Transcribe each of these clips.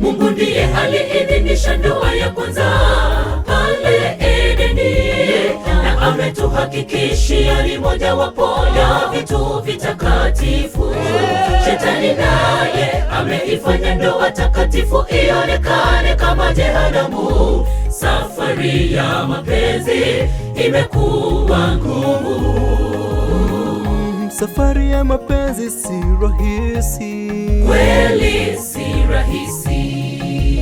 Mungu ndiye aliidhinisha ndoa ya kwanza pale Edeni, na ametuhakikishia ni mojawapo ya vitu vitakatifu. Shetani naye ameifanya ndoa takatifu ionekane kama jehanamu. Safari ya mapenzi imekuwa ngumu. Safari ya mapenzi si rahisi. Kweli si rahisi.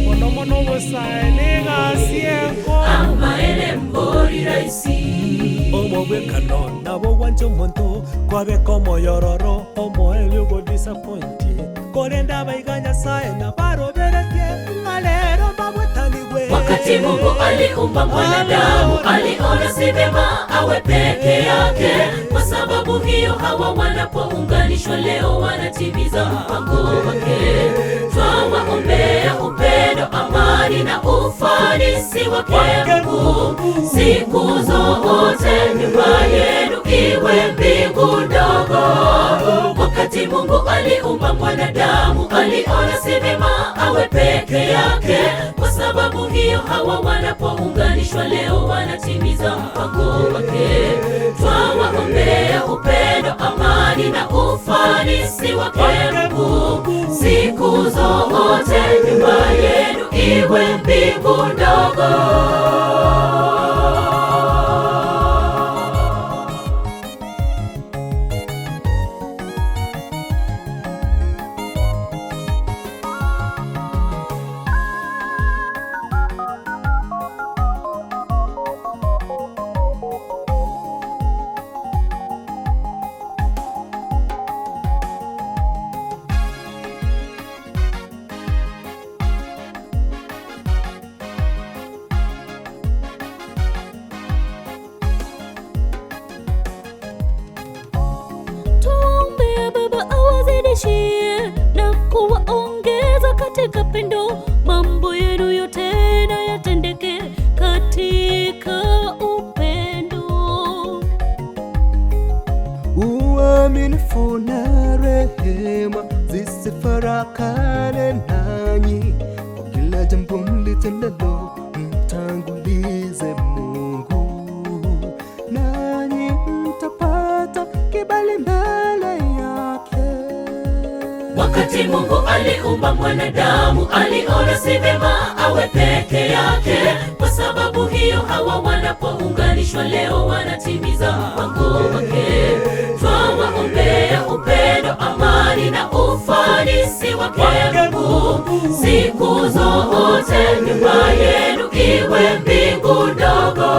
Mono mono obosae negasi enko. Amaene mbori rahisi. Omogwekano nabo gwancha omonto kwabeka omoyororo omoerio ogodisappointi korende abaiga Nyasaye nabaroberetie ng'a rero mbabwetanigwe. Wakati Mungu aliumba mwanadamu, aliona si vyema awe peke yake. Kwa sababu hiyo, hawa wanapounganishwa leo wanatimiza mpango wake. Twawaombea upendo, amani na ufanisi wake Mungu siku zote. Nyumba yenu iwe mbingu ndogo. Wakati Mungu aliumba mwanadamu, aliona si vyema awe peke yake. Kwa sababu hiyo, hawa wanapounganishwa leo wanatimiza mpango wake. Twawaombea upendo, amani na ufanisi wake Mungu siku zote. Nyumba yenu iwe mbingu ndogo. Tuombe Baba awazidishie na kuwaongeza katika pendo, mambo yenu yote na yatendeke katika upendo. Uaminifu na rehema zisifarakane nanyi, kwa kila jambo mlitendalo, mtangulize Mungu, nanyi mtapata kibali mbele yake. Wakati Mungu aliumba mwanadamu, aliona si vyema awe peke yake. Kwa sababu hiyo, hawa wanapounganishwa leo wanatimiza mpango wake. Twawaombea upendo, amani na ufanisi wake Mungu siku zote. Nyumba yenu iwe mbingu ndogo.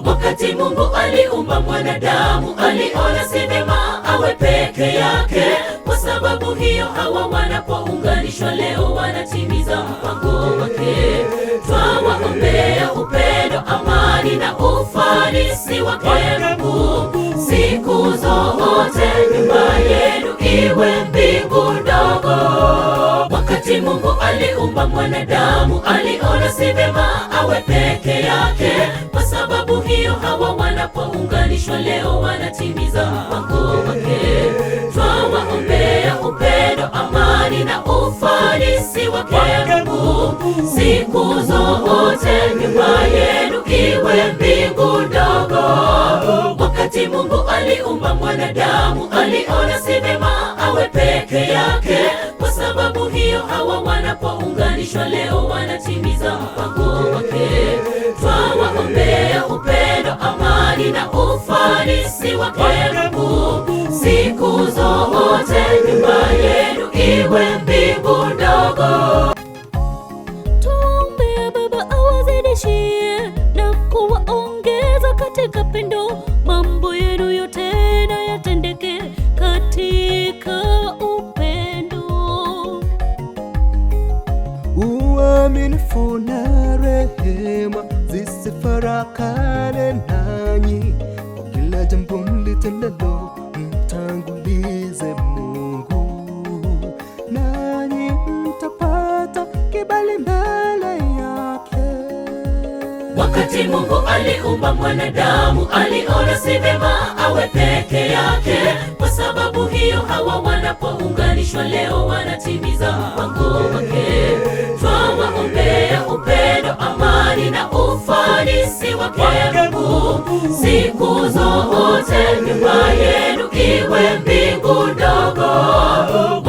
Wakati Mungu aliumba mwanadamu, aliona si vyema awe peke yake. Kwa sababu hiyo, hawa wanapounganishwa leo wanatimiza mpango wake. Twawaombea upendo, amani na ufanisi wake Mungu siku zote. Nyumba yenu iwe mbingu ndogo. Wakati Mungu aliumba mwanadamu, aliona si vyema awe peke yake. Kwa sababu hiyo, hawa wanapounganishwa leo wanatimiza mpango wake. Twawaombea upendo, amani na ufanisi wake Mungu siku zote. Nyumba yenu iwe mbingu ndogo. Wakati Mungu aliumba mwanadamu, aliona si vyema awe peke yake. Kwa sababu hiyo, hawa wanapounganishwa leo wanatimiza mpango wake. Twawaombea upendo, amani na ufanisi wake Mungu siku zote. Nyumba yenu iwe mbingu ndogo. Tuombe Baba awazidishie na kuwaongeza katika pendo, mambo yenu yote na yatendeke katika upendo. Uaminifu na rehema zisifarakane nanyi, kwa kila jambo mlitendalo, mtangulize Mungu, nanyi mtapata kibali mbele yake. Wakati Mungu aliumba mwanadamu, aliona si vyema awe peke yake. Kwa sababu hiyo hiyo hawa wanapounganishwa leo wanatimiza mpango wake. Twawaombea upendo, amani na ufanisi wake Mungu siku zote. Nyumba yenu iwe mbingu ndogo.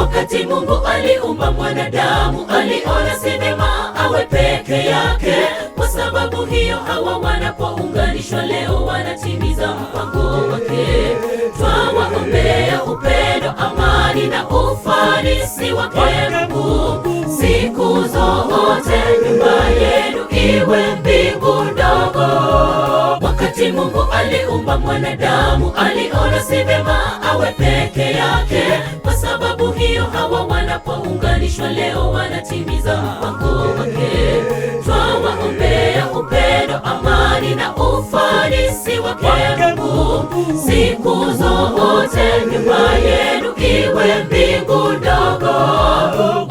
Wakati Mungu aliumba mwanadamu, aliona si vema awe peke yake. Kwa sababu hiyo hawa wanapounganishwa leo wanatimiza mpango wake. Twawaombea upendo, amani na ufanisi wake Mungu siku zote. Nyumba yenu iwe mbingu ndogo. Wakati Mungu aliumba mwanadamu, aliona si vema awe peke yake. Kwa sababu hiyo hawa wanapounganishwa leo wanatimiza mpango wake. Twawaombea upendo, amani na ufanisi wake Mungu siku zote. Nyumba yenu iwe mbingu ndogo.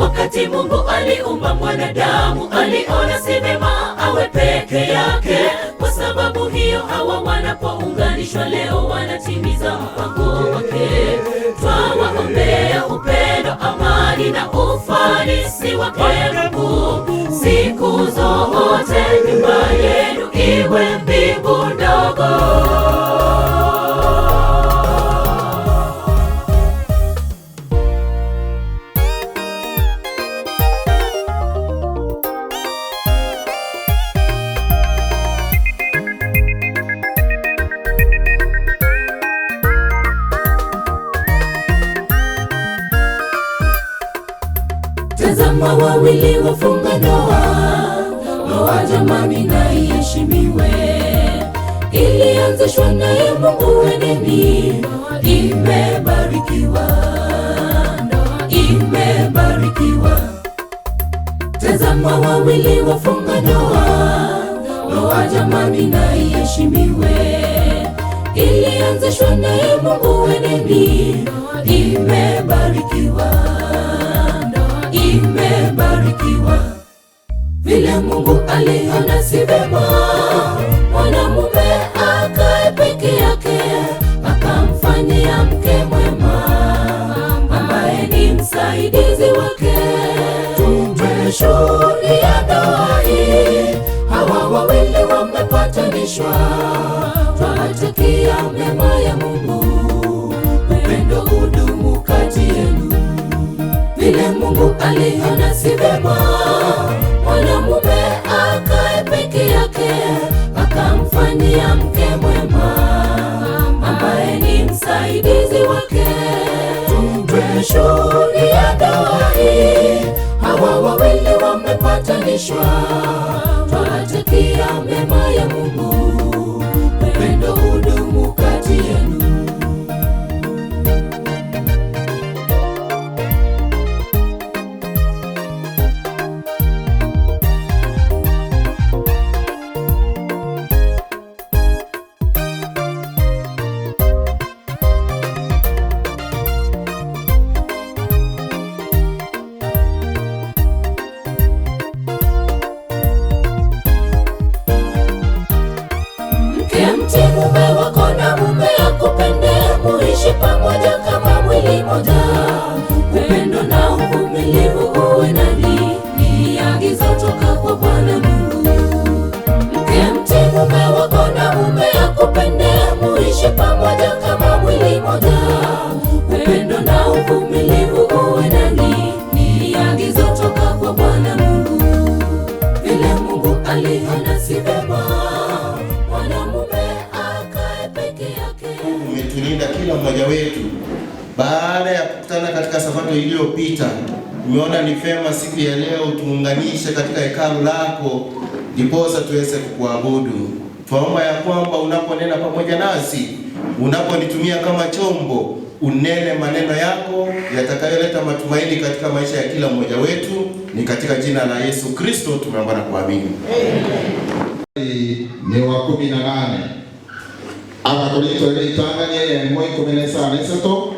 Wakati Mungu aliumba mwanadamu, aliona si vema awe peke yake. Kwa sababu hiyo hawa wanapounganishwa leo wanatimiza mpango wake. Twawaombea upendo, amani na ufanisi wake Mungu siku zote. Nyumba yenu iwe mbingu ndogo. Tazama wawili wafunga ndoa, ndoa jamani na iheshimiwe. Ilianzishwa naye Mungu Edeni, imebarikiwa, imebarikiwa. Tazama wawili wafunga ndoa, ndoa jamani na iheshimiwe. Ilianzishwa naye Mungu Edeni, imebarikiwa imebarikiwa. Vile Mungu aliona si vema mwanamume akae peke yake, akamfanyia mke mwema ambaye ni msaidizi wake. Tumeshuhudia ndoa hii, hawa wawili wamepatanishwa, twawatakia mema ya Mungu, upendo udumu kati yenu vile Mungu aliona si vema mwanamume akae peke yake, akamfanyia mke mwema ambaye ni msaidizi wake. Tumeshuhudia ndoa hii, hawa wawili wamepatanishwa, twawatakia mema ya Mungu, upendo udumu kati yenu. Mke mti mume wako na mume akupende, muishi pamoja kama mwili moja. Upendo na uvumilivu uwe nanyi, ni agizo toka kwa Bwana Mungu. Mke mti mume wako na mume akupende, muishi pamoja kama mwili moja. Upendo na uvumilivu uwe nanyi, ni agizo toka kwa Bwana Mungu. Vile Mungu aliona si vema mwanamume akae peke yake. Umetulinda kila mmoja wetu. Baada ya kukutana katika sabato iliyopita, umeona ni vyema siku ya leo tuunganishe katika hekalu lako, ndiposa tuweze kukuabudu. Twaomba ya kwamba unaponena pamoja nasi, unaponitumia kama chombo, unene maneno yako yatakayoleta matumaini katika maisha ya kila mmoja wetu. Ni katika jina la Yesu Kristo tumeomba na kuamini. Ni wa 18 Abakorinto ritanganie ya 15.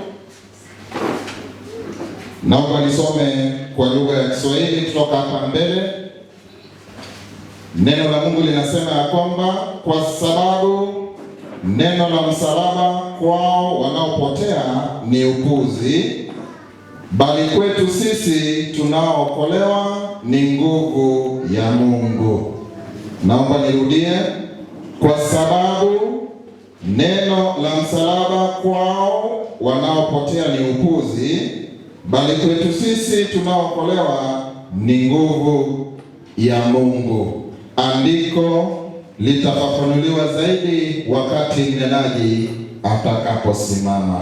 Naomba nisome kwa lugha ya Kiswahili kutoka hapa mbele. Neno la Mungu linasema ya kwamba kwa sababu neno la msalaba kwao wanaopotea ni upuzi, bali kwetu sisi tunaookolewa ni nguvu ya Mungu. Naomba nirudie, kwa sababu neno la msalaba kwao wanaopotea ni upuzi, bali kwetu sisi tunaookolewa ni nguvu ya Mungu. Andiko litafafanuliwa zaidi wakati mnenaji atakaposimama.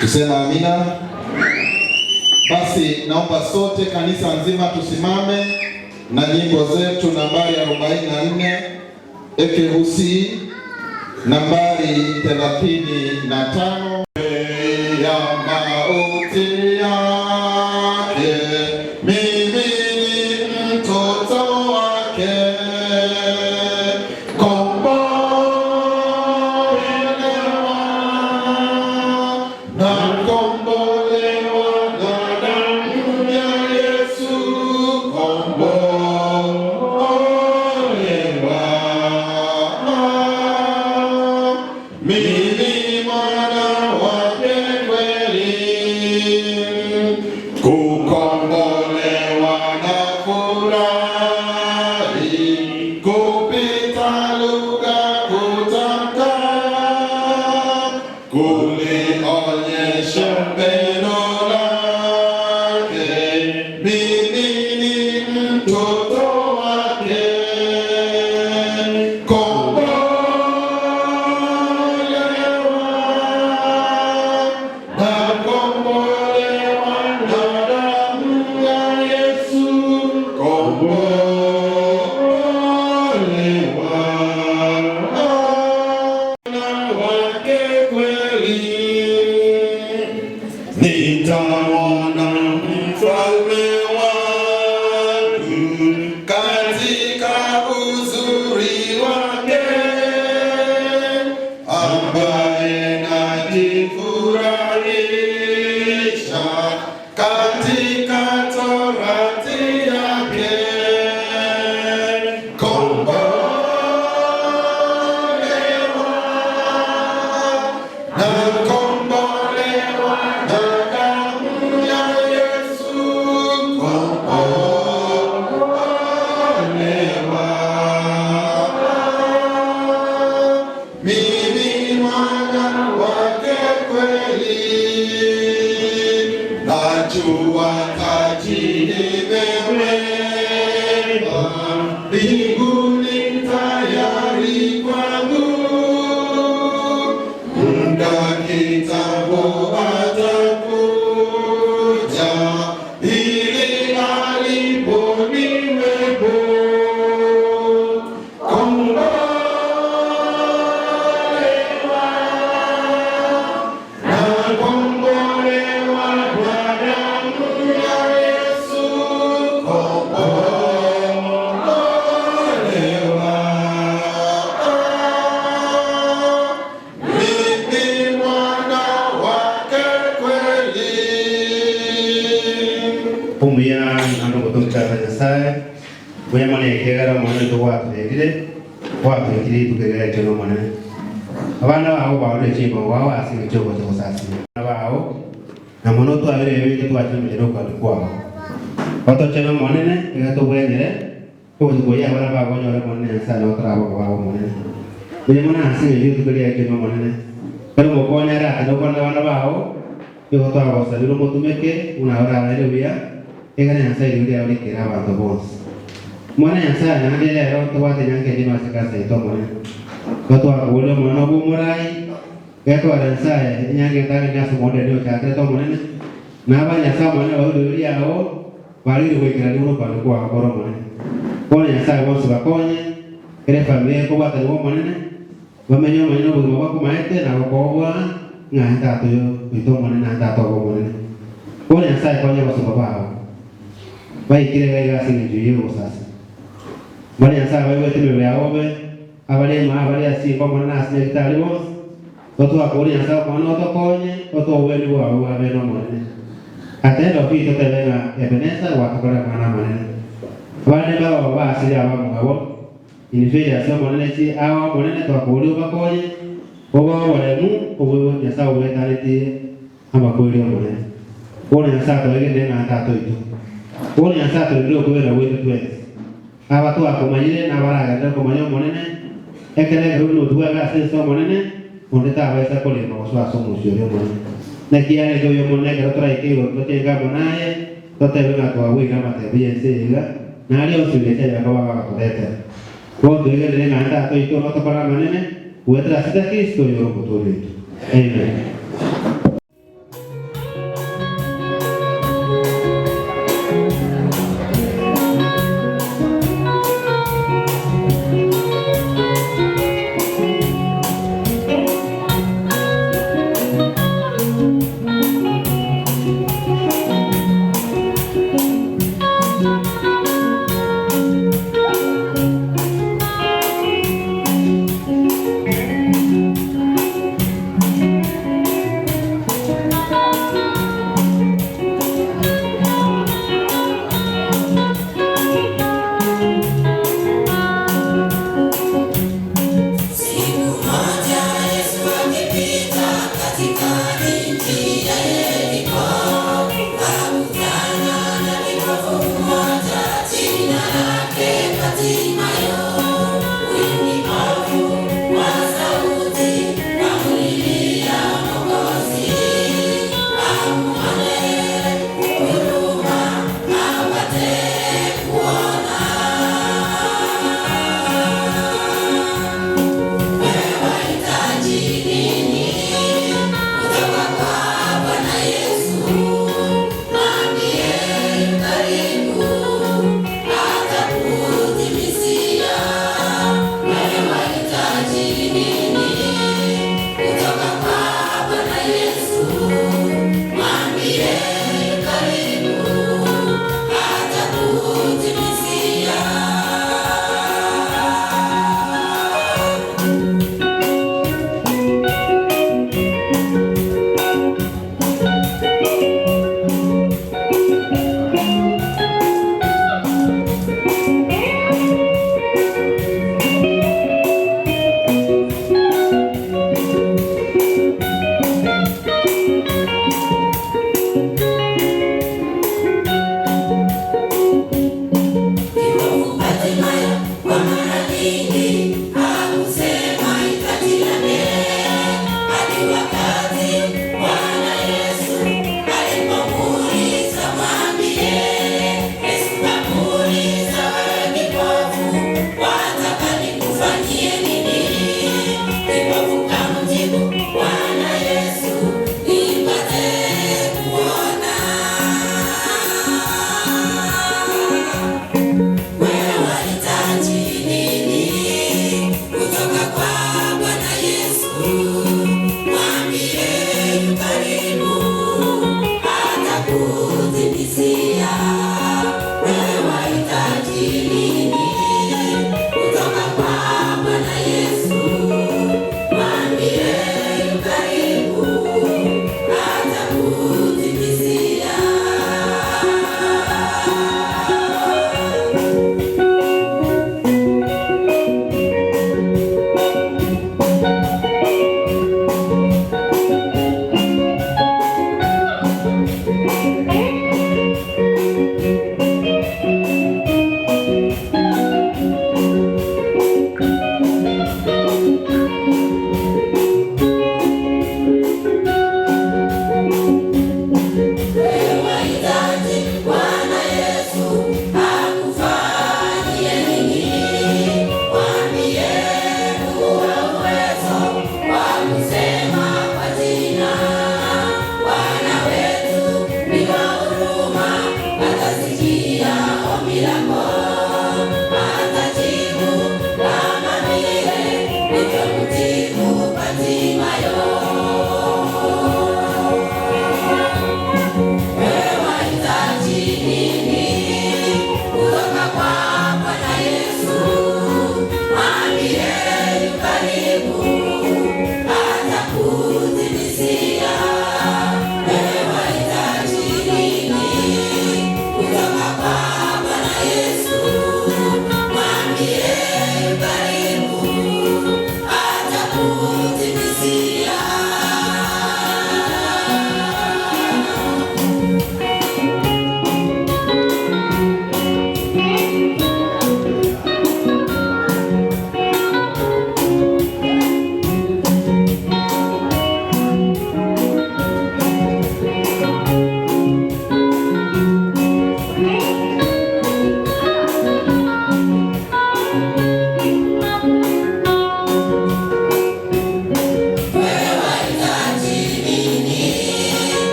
Tuseme amina. Basi naomba sote kanisa nzima tusimame na nyimbo zetu nambari 44 Ekehusi nambari 35 ya mauti yake, mimi ni mtoto wake, kombolewa na kombolewa na damu ya Yesu, kombolewa mimi mwana wake kweli, kukombolewa na furahi, kupita lugha kutamka, kulionyesha pendo lake, mimi ni mtoto wake, kombolewa na kombolewa na damu ya Yesu, kombolewa na wake kweli, nitamwona mfalme wangu katika uzuri wake ambaye najifurahisha katika torati yake, kombolewa na kombolewa na damu ya Yesu, kombolewa mimi mwana wake kweli, najua taji nimewekwa mbinguni tayari kwangu, muda kitambo atakuja, ili alipo niwepo. Kombolewa na kombolewa kwa damu ya Yesu, kombolewa. Mimi mwana wake kweli. Omuya naende ogotonkana Nyasae, buya mono ekiagera Omonene oito gwatwerire, gwatwekire rituko eri riaito n'Omonene. Abana bao barure chimbogo ao ase engencho y'ogocha gosasima abana bao, na mono twabere ebibe biaito twachire omochenu okwani kwao. Otochene Omonene, iga tobwenere, ogocha koyia abana bao onyore Omonene Nyasae nabo torabe okoba Omonene. Buya mono ase engencho y'rituko riaito n'Omonene. Ekero omokonyi aratende gokwana nabana bao, nigo twagosabire omotumeke buna orarere buya, egere Nyasae rirorio riao rikere abanto bonsi. Omwana Nyasae, naende rero tobwate enyancha eye ase ekanisa yaito Omonene. Igo twakoboria Omonene obe omorai, getware Nyasae enyancha etang'ani ase omondeni ochakerete Omonene, na aba Nyasae Omonene babe rirorio riao barire goikerania buna okwancha kwao kore Omonene. Bono Nyasae bonsi bakonye, kera efamiri ekobwatanigwa Omonene, Bamenye omonyene obogima bwakomaete na gokoboa ng'a aye Tata oyo oito omonene naende Tata obo omonene. Bono Nyasae konya abasomba bao baikire iga iga ase engencho y'ogosasima. Bono Nyasae abaigwete emeremo yabo bobe, abare ime abare ase inka Omonene ase Nyagetari bonsi, totwakoria Nyasae Omonene otokonye, otoe obweni bwao bwa bene Omonene. Atende oki totebe ng'a Ebenesa gwatokorera amang'ana amanene. Abande mbabao baasire abamwabo. In failure ase Omonene chi ao Omonene twakoboria obakonye, obae oboremu obwe Nyasae obwetanetie amakweri Omonene. Bono Nyasae atoegenire ng'a Tata oito. Bono Nyasae atorendire okobera gwaito twensi. Aba twakomanyire na abaragenderere komanya Omonene, ekero ekero buna otwege ase ense Omonene, onde tabaisa korema gosoa ase omosio oria omonene. Naki arenge oyo Omonene ekero toraike igoro tochenge amo naye, totebe ng'a twagweire amatebu y'ense eye iga, na aria onsi birecha Yakobo agatoretera. Bono twegenere ng'a Tata oito notokore amanene goetera ase Kristo oyore Omotooria oito. Amen.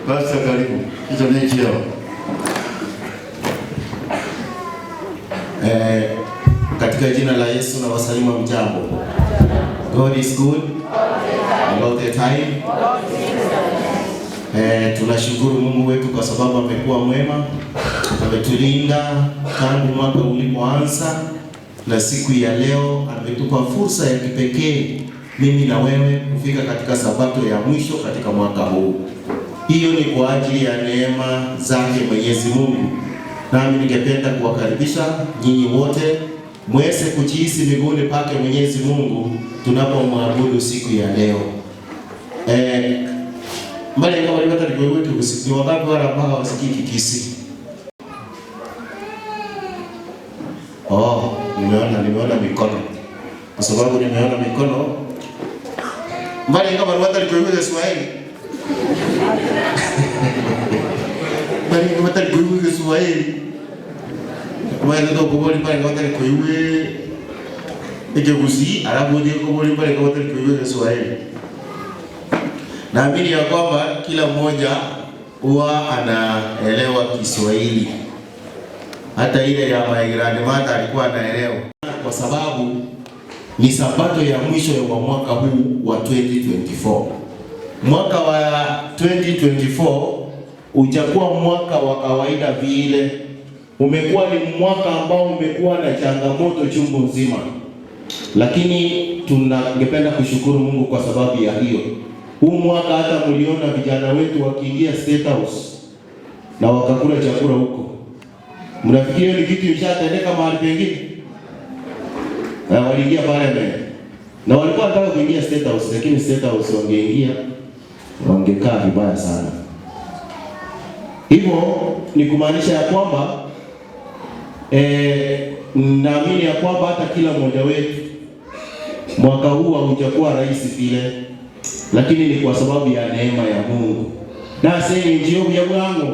Pastor karibu. Hizo ni chio. Eh, katika jina la Yesu na wasalimu mjambo. God is good and all the time. Eh, tunashukuru Mungu wetu kwa sababu amekuwa mwema, ametulinda tangu mwaka ulipoanza na siku ya leo ametupa fursa ya kipekee mimi na wewe kufika katika sabato ya mwisho katika mwaka huu. Hiyo ni kwa ajili ya neema zake Mwenyezi Mungu. Nami ningependa kuwakaribisha nyinyi wote mweze kujihisi miguuni pake Mwenyezi Mungu tunapomwabudu siku ya leo. Eh, mbali kama walipata nikuwetu ni wangapi wale ambao hawasikii Kikisii? Oh, nimeona nimeona mikono. Kwa sababu nimeona mikono. Mbali kama walipata nikuwetu Kiswahili. Mbali kama walipata nikuwetu Kiswahili. Mbali ndo kuboli mbali kama walipata nikuwetu Ekegusii alafu uje kuboli mbali kama walipata nikuwetu Kiswahili. Naamini ya kwamba kila mmoja huwa anaelewa Kiswahili. Hata ile ya my grandmother alikuwa anaelewa, kwa sababu ni sabato ya mwisho wa mwaka huu wa 2024. Mwaka wa 2024 hujakuwa mwaka wa kawaida vile, umekuwa ni mwaka ambao umekuwa na changamoto chungu nzima, lakini tunangependa kushukuru Mungu kwa sababu ya hiyo. Huu mwaka hata mliona vijana wetu wakiingia State House na wakakula chakula huko. Mnafikiri ni kitu imeshatendeka mahali pengine? Na waliingia parliament. Na walikuwa wanataka kuingia State House, lakini State House wangeingia wangekaa vibaya sana. Hivyo ni kumaanisha ya kwamba naamini ya kwamba hata kila mmoja wetu mwaka huu haujakuwa rahisi vile, lakini ni kwa sababu ya neema ya Mungu. Nase njio ya bwangu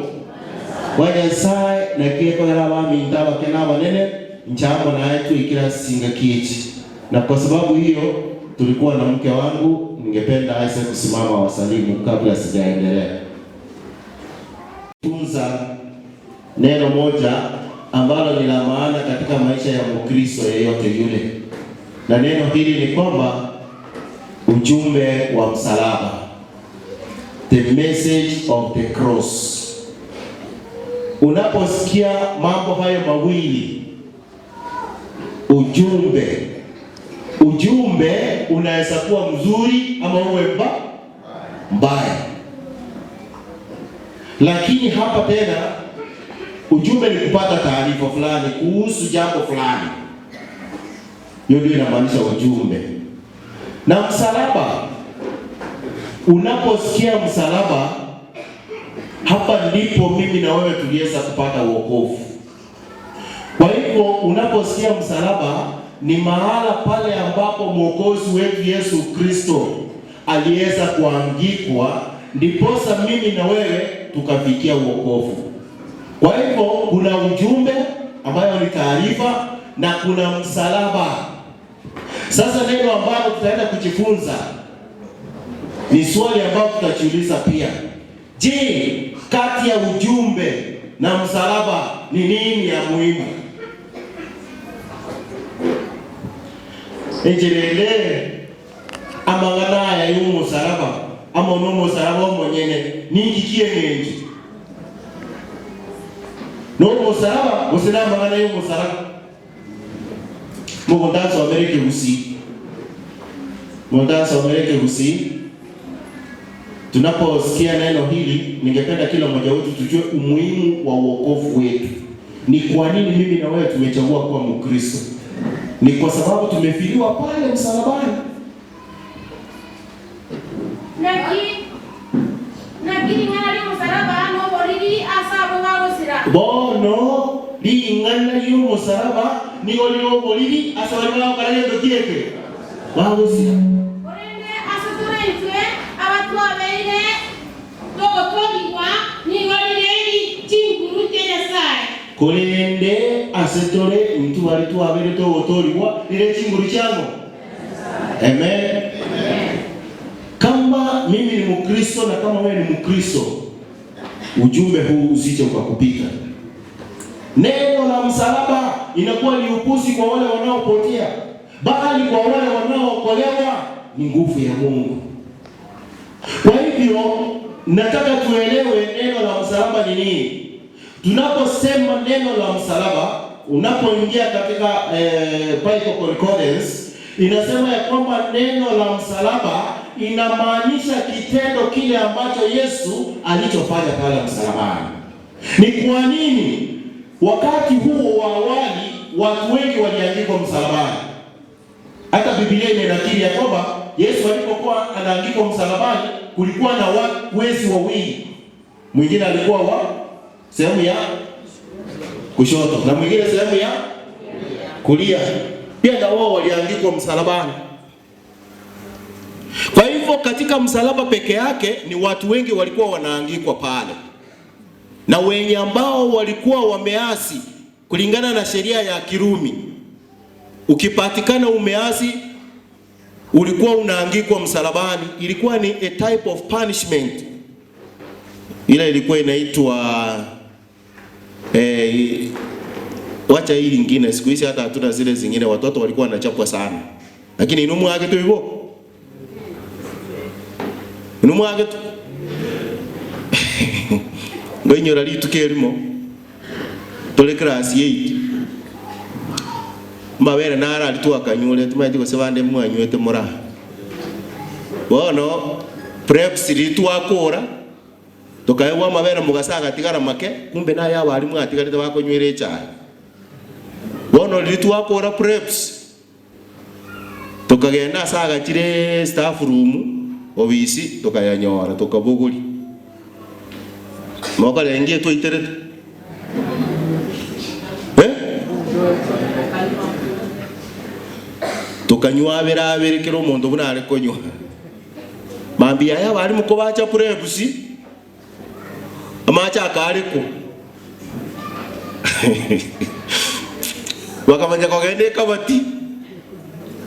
wa Nyasaye nakiekogera abaminto abake na abanene nchambo naye tuikira singa kichi. Na kwa sababu hiyo tulikuwa na mke wangu, ningependa aise kusimama wasalimu kabla sijaendelea. Tunza neno moja ambalo ni la maana katika maisha ya Mkristo yeyote yule, na neno hili ni kwamba ujumbe wa msalaba, the message of the cross. Unaposikia mambo hayo mawili, ujumbe, ujumbe unaweza kuwa mzuri ama uwe mbaya, lakini hapa tena ujumbe ni kupata taarifa fulani kuhusu jambo fulani. Hiyo ndio inamaanisha ujumbe. Na msalaba, unaposikia msalaba, hapa ndipo mimi na wewe tuliweza kupata wokovu. Kwa hivyo unaposikia msalaba ni mahala pale ambapo Mwokozi wetu Yesu Kristo aliweza kuangikwa, ndiposa mimi na wewe tukafikia wokovu. Kwa hivyo kuna ujumbe ambayo ni taarifa na kuna msalaba. Sasa neno ambalo tutaenda kujifunza ni swali ambalo tutajiuliza pia. Je, kati ya ujumbe na msalaba ni nini ya muhimu? Enjerele amang'ana aya y'omusalaba ama n'omusalaba omonyene ningikie ng'encho n'omusalaba gose n'amang'ana y'omusalaba mugontasomere Ekegusii, mugontasomere Ekegusii. Tunaposikia neno hili, ningependa kila mmoja wetu tujue umuhimu wa wokovu wetu. Ni kwa nini mimi na wewe tumechagua kuwa Mkristo? Ni kwa sababu tumefiliwa pale msalabani. Naki ring'ana ri'omosalaba noboriri ase abo bagosira. Bono ring'ana ri'omosalaba nigo rire oboriri ase baria bagokora gento kieke bagosira. Korende ase tore intwe abatwabeire togotoorigwa nigo rire chinguru chia Nyasae. Korende ase tore intwe baria twabeire togotoorigwa rire chinguru chiang'o. Amen. Kama mimi ni Mkristo na kama wewe ni Mkristo, Ujumbe huu usije ukakupita. Neno la msalaba inakuwa ni upuzi kwa wale wanaopotea, bali kwa wale wanaookolewa ni nguvu ya Mungu. Kwa hivyo nataka tuelewe neno la msalaba ni nini. Tunaposema neno la msalaba, unapoingia katika Bible Concordance inasema ya kwamba neno la msalaba inamaanisha kitendo kile ambacho Yesu alichofanya pale msalabani. Ni kwa nini wakati huo wa awali watu wengi waliangikwa msalabani? Hata Biblia imenakili ya kwamba Yesu alipokuwa anaangikwa msalabani kulikuwa na wezi wawili, mwingine alikuwa wa sehemu ya kushoto na mwingine sehemu ya kulia, pia na wao waliangikwa msalabani. Kwa hivyo katika msalaba peke yake ni watu wengi walikuwa wanaangikwa pale, na wenye ambao walikuwa wameasi kulingana na sheria ya Kirumi, ukipatikana umeasi ulikuwa unaangikwa msalabani. Ilikuwa ni a type of punishment, ile ilikuwa inaitwa wacha hii lingine, siku hizi hata hatuna zile zingine, watoto walikuwa wanachapwa sana, lakini inumu yake tu hivyo, inumu yake tu ngoinyora rituko erimo tore class 8 mabere narari twakanyure tumaeti gose bande mwanywete mora bono preps ritwakora tukaegwa amabere mugasa agatigara make kumbe naye abarimu atigarete bakonywera echae bono riri twakora preps tukagenda ase agachire staff room obisi tukayanyora tukabogori mokarengia twaiterete eh? Tukanywa abere abere kera omonto buna are konywa mambia aya abarimu kobacha preps amache akarikwa bakamanya kogenda ekabati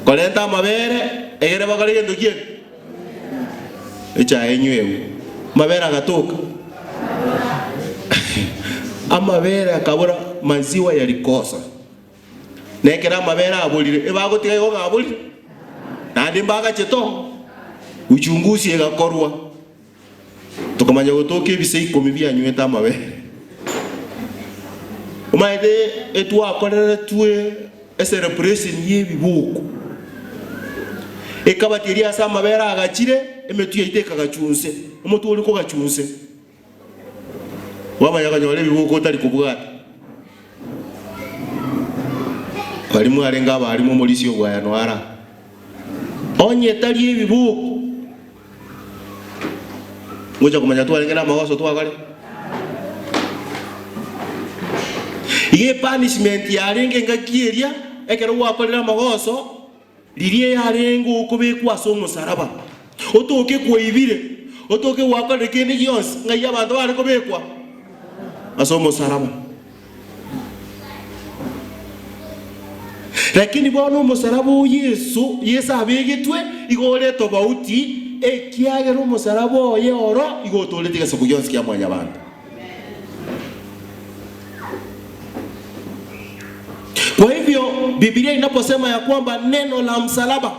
korenta amabere egere bakore gento ki echae enywewe amabere agatoka amabere akabora maziwa yalikosa nekero amabere aborire ebagotiga igo ng'a aborire naende mbagache to uchunguzi egakorwa tokamanya gotoka ebise ikomi bianywete amabere omanyete etwakoreretwe ecelebration ya ebibuku ekabati eria ase amabere agachire emetwe yaito ekagachwa nse omotwe oria kogachwa nse kwamanya konyora ebibuku otari kobwata. Baria mwarenge abarimu omorisia obwayano ara onye tari ebibuku ngocha komanya twarenge na amagoso twakore. Iga epunishment yarenge engaki eria ekero gwakorire amagoso riria yarenge okobekwa ase omosaraba otoke kwaibire otoke gwakorire kende gionsi ng'ai abanto bare kobekwa ase omosaraba. Lakini bono omosaraba o Yeso, Yeso abegetwe igo ore tofauti ekiagera omosaraba oye oro igo otooreti egesaku gionsi kia mwanyabanto. Kwa hivyo Biblia inaposema ya kwamba neno la msalaba,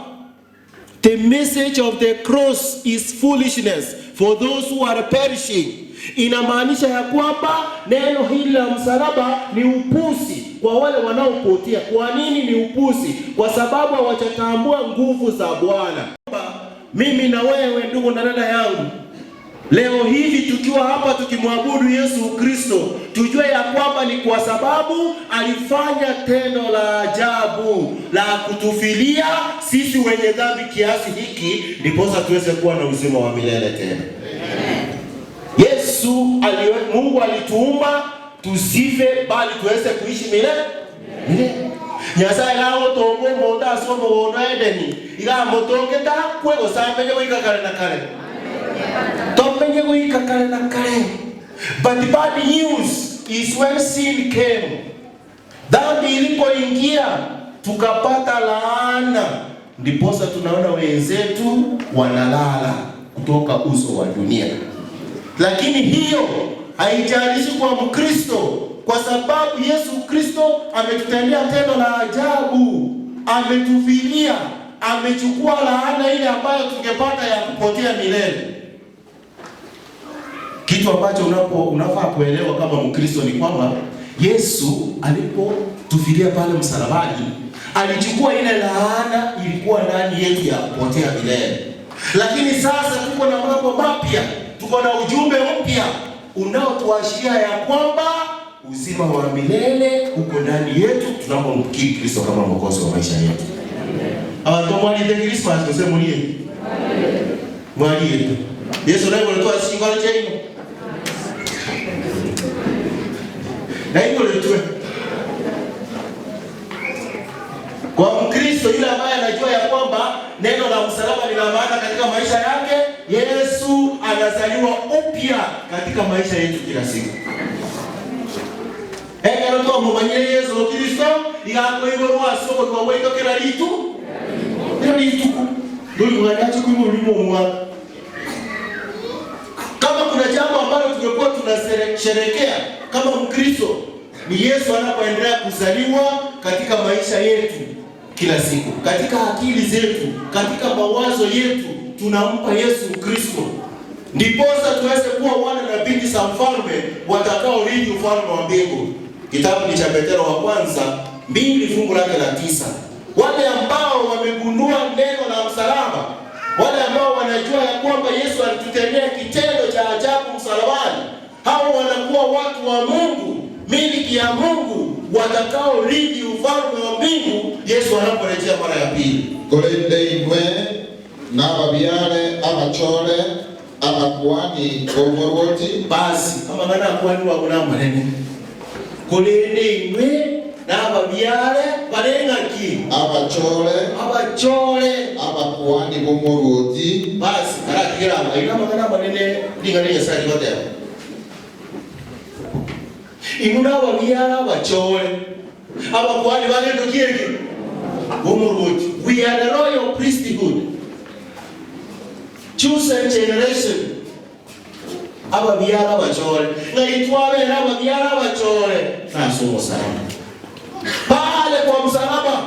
the message of the cross is foolishness for those who are perishing, inamaanisha ya kwamba neno hili la msalaba ni upuzi kwa wale wanaopotea. Kwa nini ni upuzi? Kwa sababu hawajatambua nguvu za Bwana. Mimi na wewe ndugu na dada yangu, leo hivi tukiwa hapa tukimwabudu Yesu Kristo, tujue ya kwamba ni kwa sababu alifanya tendo la ajabu la kutufilia sisi wenye dhambi kiasi hiki, ndiposa tuweze kuwa na uzima wa milele tena. Yesu aliwe, Mungu alituumba tusife bali tuweze kuishi milele milele. Nyasaye gagotonga omonto ase omogondo Edeni iga amotongete akwe gose amenye goika kare na kare tomenye goika kare na kare. But bad news is when sin came, dhambi ilipoingia tukapata laana, ndiposa tunaona wenzetu wanalala kutoka uso wa dunia. Lakini hiyo Haijalishi kwa Mkristo, kwa sababu Yesu Kristo ametutendea tendo la ajabu, ametufilia, amechukua laana ile ambayo tungepata ya kupotea milele. Kitu ambacho unapo unafaa kuelewa kama Mkristo ni kwamba Yesu alipotufilia pale msalabani alichukua ile laana ilikuwa ndani yetu ya kupotea milele. Lakini sasa tuko na mambo mapya, tuko na ujumbe mpya unaotuashiria ya kwamba uzima wa milele uko ndani yetu tunapomkiri Kristo kama mwokozi wa maisha yetu. Abantu mwalite Christmas kose mulie. Mwalite. Yesu naye walitoa shingo chaino. Na iko letwe. Kwa Mkristo yule ambaye anajua ya kwamba neno la msalaba lina maana katika maisha yake, Yesu anazaliwa upya katika maisha yetu kila siku. Ekero twamomanyire Yesu Kristo, iga akoiborwa ase obogima bwaito kera ritu kera rituko. Ndori kogania ache koiborwa rimo omwaka. Kama kuna jambo ambalo tungekuwa tunasherekea kama Mkristo ni Yesu anapoendelea kuzaliwa katika maisha yetu kila siku, katika akili zetu, katika mawazo yetu, tunampa Yesu Kristo, ndiposa tuweze kuwa wana na binti za mfalme watakaorithi ufalme wa mbingu. Kitabu ni cha Petero wa kwanza 2 fungu lake la 9. Wale ambao wamegundua neno la msalaba, wale ambao wanajua ya kwamba Yesu alitutendea kitendo cha ajabu msalabani, hao wanakuwa watu wa Mungu, miliki ya Mungu, watakaorithi ufalme wa mbingu Yesu anaporejea mara ya pili. Korende inwe nababiare abachore abakuani b'omorwoti. Basi amang'ana akwani wabo namanene. Korende inwe nababiare bare ng'aki? Abachore. Abachore. Abakuani b'omorwoti. Basi karatigera amo aino amang'ana amanene ring'ana ria Nyasae rigoteba. Inwe nababiare abachore abakuani ba gento ki eke? B'omorwoti. We are the royal priesthood, chosen generation, ababiare abachore. Ng'ai twabere ababiare abachore? Nase omosalaba. Pale kwa msalaba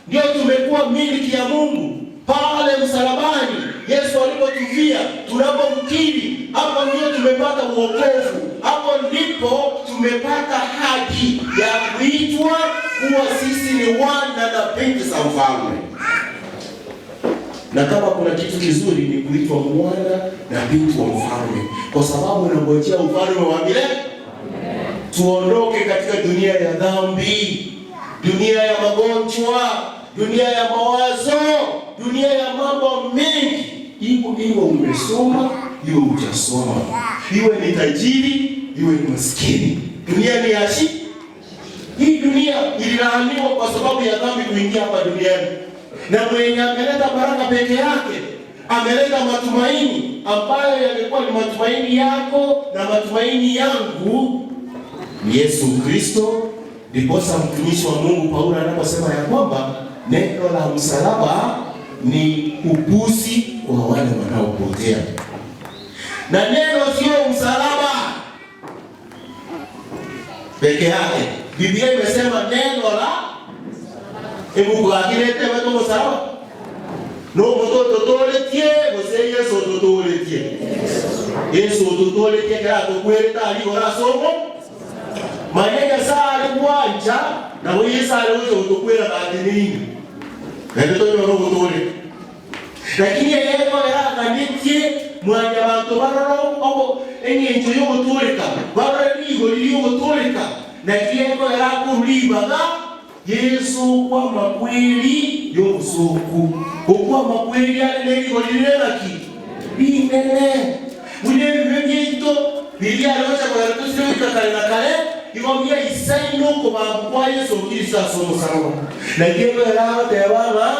ndio tumekuwa miliki ya Mungu. Pale msalabani Yesu alipotufia, tunapomkiri, hapo ndio tumepata wokovu, hapo ndipo tumepata haki ya kuitwa kuwa sisi ni wana na binti za mfalme. Na kama kuna kitu kizuri ni kuitwa mwana na binti wa mfalme, kwa sababu unangojea ufalme wa milele. Tuondoke katika dunia ya dhambi, dunia ya magonjwa, dunia ya mawazo, dunia ya mambo mengi. Iwe iwe umesoma, iwe hujasoma, iwe ni tajiri, iwe ni maskini, dunia ni yashi. Hii dunia ililaaniwa kwa sababu ya dhambi kuingia hapa duniani, na mwenye ameleta baraka peke yake ameleta matumaini ambayo yamekuwa ni matumaini yako na matumaini yangu ni Yesu Kristo. Ndiposa mtumishi wa Mungu Paulo anaposema ya kwamba neno la msalaba ni upuzi kwa wale wanaopotea, na neno sio msalaba peke yake. Biblia imesema neno la ebuku akirete wetu msalaba no mutoto toletie gose Yesu tutoletie Yesu tutoletie kera tukwereta ali ora somo manye Nyasaye ari gwancha nabo Yesu ari gocha gotokwera gatenini naende tonyore ogotore lakini eyeko eraganetie mwanyabanto barora obo eng'encho yogotoreka barore rigori riogotoreka naki eko erakorwa ribaga Yesu okwa makweri y'obusuku okwa makweri are nerigori rire naki rinene buna ebibe biaito biria arocha kogera tosire goika kare na kare igo biaisaine okobambwa kwa Yesu Kristo ase omosalaba naki eko eragoteba ng'a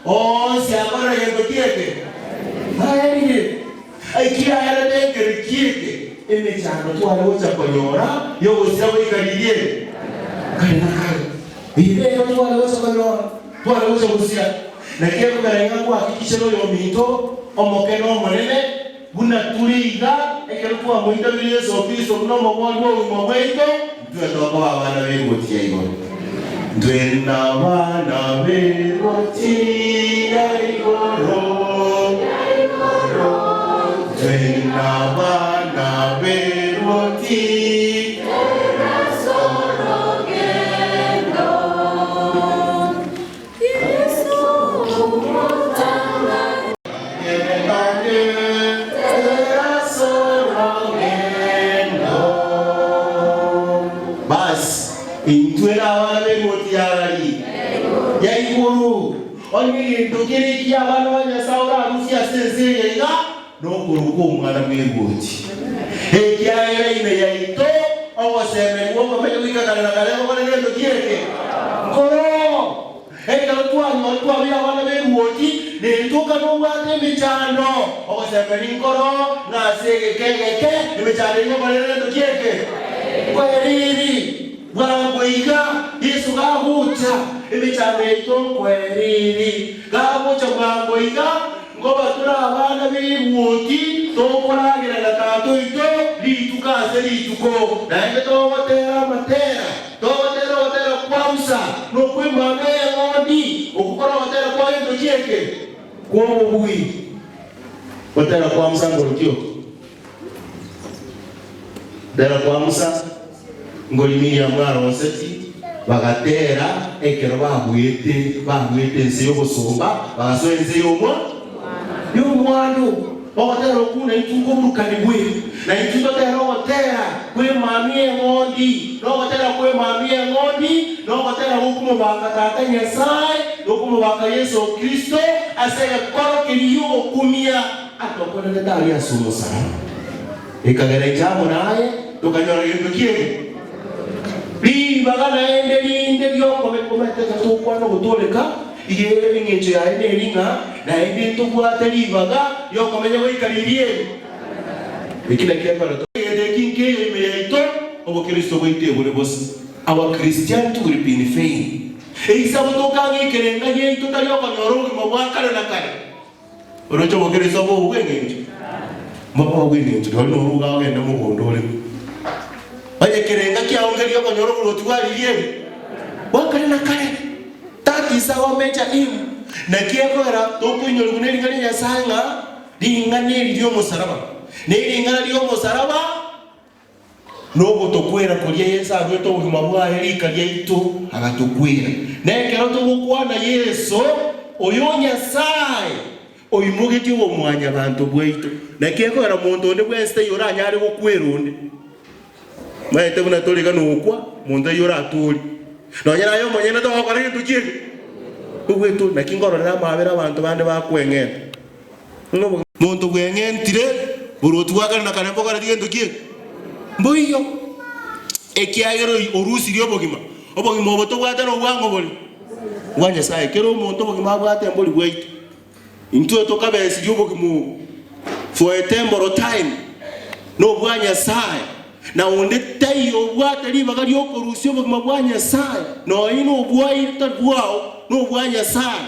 onsi akorire gento ki eke aerire ekiaerete ekero kieke emechando tware gocha konyora yogosira goika riria ere kare na kare. Riria ero tware gocha konyora tware gocha gosira. Naki ekogera iga nkohakikisha noyominto omoke na omonene. Buna tore iga, ekero twamoitabire Yeso Kristo buna Omobori bw'obogima bwaito, ntwe tokoba abana b'egoti ya igoro. Ntwe nabana b'egoti ya igoro, ntwe nabana b'egoti. Bas, intwe nabana b'egoti ya gari ya igoro. Onye egento kere ekiya abana ba Nyasae orarusie ase ense eye iga, nokorokwa omwana bw'egoti. Ekiagera ime yaito ogosemerigwa okomenya goika kare na kare gokore gento ki eke? Nkoroo. Ekero twanyora twabeire abana b'eruoti, netoka nobwate emechando, ogosemeria nkoro, ng'a ase egeka egeke emechando eyio ngokorera egento ki eke? Nkweriri. Bwango iga Yeso gagocha, emechando yaito nkweriri. Gagocha bwango iga, nkoba tore abana b'eruoti, tokoragera na Tata oito rituko ase rituko, naende togotera amatera. Togotera ogotera kwa Musa, na okw'Emambia y'Eng'ondi, okwo kore ogotera kwa gento ki eke? Kw'obobui. Gotera kwa Musa nkoroki oko? Gotera kwa Musa nkori Miriamu aroseti, bagatera ekero babuete baruete ense y'obosomba, bagasoa ense y'omwa y'omwando. Ogotera okwo naintwe nkoburukanigwe, naintwe totere ogotera kw'Emanu y'Eng'ondi, na ogotera kw'Emanu y'Eng'ondi, na ogotera gokomobaka Tata Nyasae, na okomobaka Yeso Kristo, ase egekoro keria gi'ogokumia atokorerete aria ase omosaraba. Ekagera inche amo naye tokanyora gento ki'eke ribaga naende rinde ri'okometeka tokwana ogotooreka. Iga ere engencho yaye neri ng'a naende ntobwate ribaga ri'okomenya goika riria eri. Eki nakio ekero togete eki nkeiyo ime yaito, obokristo bwaito ebore bosa. Our Christianity will be in vain. Eisabo tokang'a ekerenga giaito tari okonyora obogima bwa kare na kare. Oroche obokristo bobe bw'engencho? Mbobe bw'engencho rirorio noruga ogende mogondo oreme. Onye ekerenga kiao nkeria okonyora oborwoti bwa riria eri bwa kare na kare. That is our major aim. Naki ekogera tokoinyorigwa ne ring'ana ria Nyasae ng'a ring'ana eri ri'omosaraba ne ring'ana ri'omosaraba Nogotokwera koria Yeso aruete obogima bwaye rika riaito agatokwera. Na ekero togokwana Yeso, oyo Nyasae oimogetie obomwanyabanto bwaito, naki ekogera monto onde bwensi taiyo oranyare gokwera onde. Maete buna tore iga nokwa, monto taiyo oratoorie. Nonya naye omonyene togokora gento ki'eke, ogwetooria. Naki nkororera amaabera abanto bande bakweng'enta. Monto bweng'entire borwoti bwa kare na kare mbokoreti gento ki eke? Mboiyo. Ekiagera orusirie obogima, obogima obo tobwate nobwang'o bore? Bwa Nyasae. Kera omonto obogima abwate mbori bwaito. Intwe tokabesirie obogima obo for a temporal time nobwa Nyasae, na onde taiyo obwate ribaga riokorusia obogima bwa Nyasae, nonya nobwaye tari bwao, nobwa Nyasae.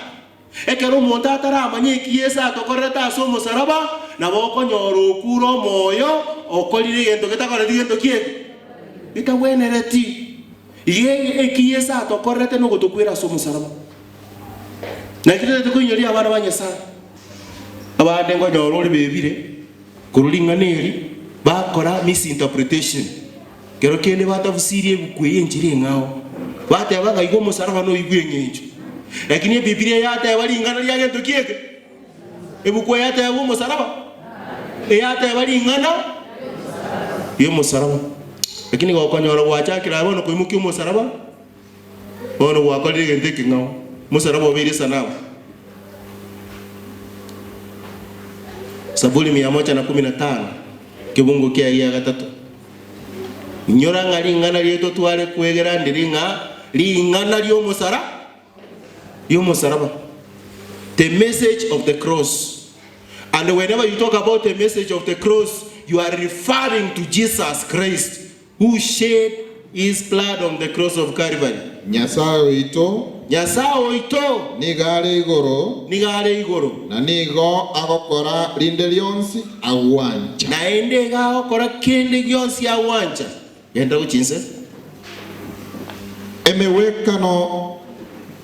Ekero omonto ataramanya eki Yeso atokorerete ase omosaraba, nabo okonyora okure omoyo okorire egento getakoreti gento ki'eke getagwenereti. Iga eki Yeso atokorerete nogotokwera ase omosaraba. Naki totagete koinyoria abana ba Nyasae. Abande nkonyora ore bebire korwa ring'ana eri bakora misinterpretation. Kero kende batafusirie ebuku eye enchera eng'ao, bateba ng'a igo omosaraba noigwe eng'encho. Lakini Ebibilia yateba ring'ana ria gento ki eke? Ebuku eye yateba omosaraba? Eyateba ring'ana ri'omosaraba. Lakini gokonyora gwachakire aye bono koimokia omosaraba, bono gwakorire egento ekeng'ao, omosaraba obeire esanamu. Zaburi mia moja na kumi na tano, kebungo kiaye gia gatato. Inyora ng'a ring'ana riaito tware kwegera ndiri ng'a ring'ana ri'omosara ri'omosaraba, the message of the cross. And whenever you talk about the message of the cross, you are referring to Jesus Christ who shed. His blood on the cross of Calvary. Nyasae oito. Nyasae oito. Nigo are igoro. Nigo are igoro. Na nigo agokora rinde rionsi agwancha. Naende iga agokora kende gionsi agwancha. Genda gochia inse. Emegwekano,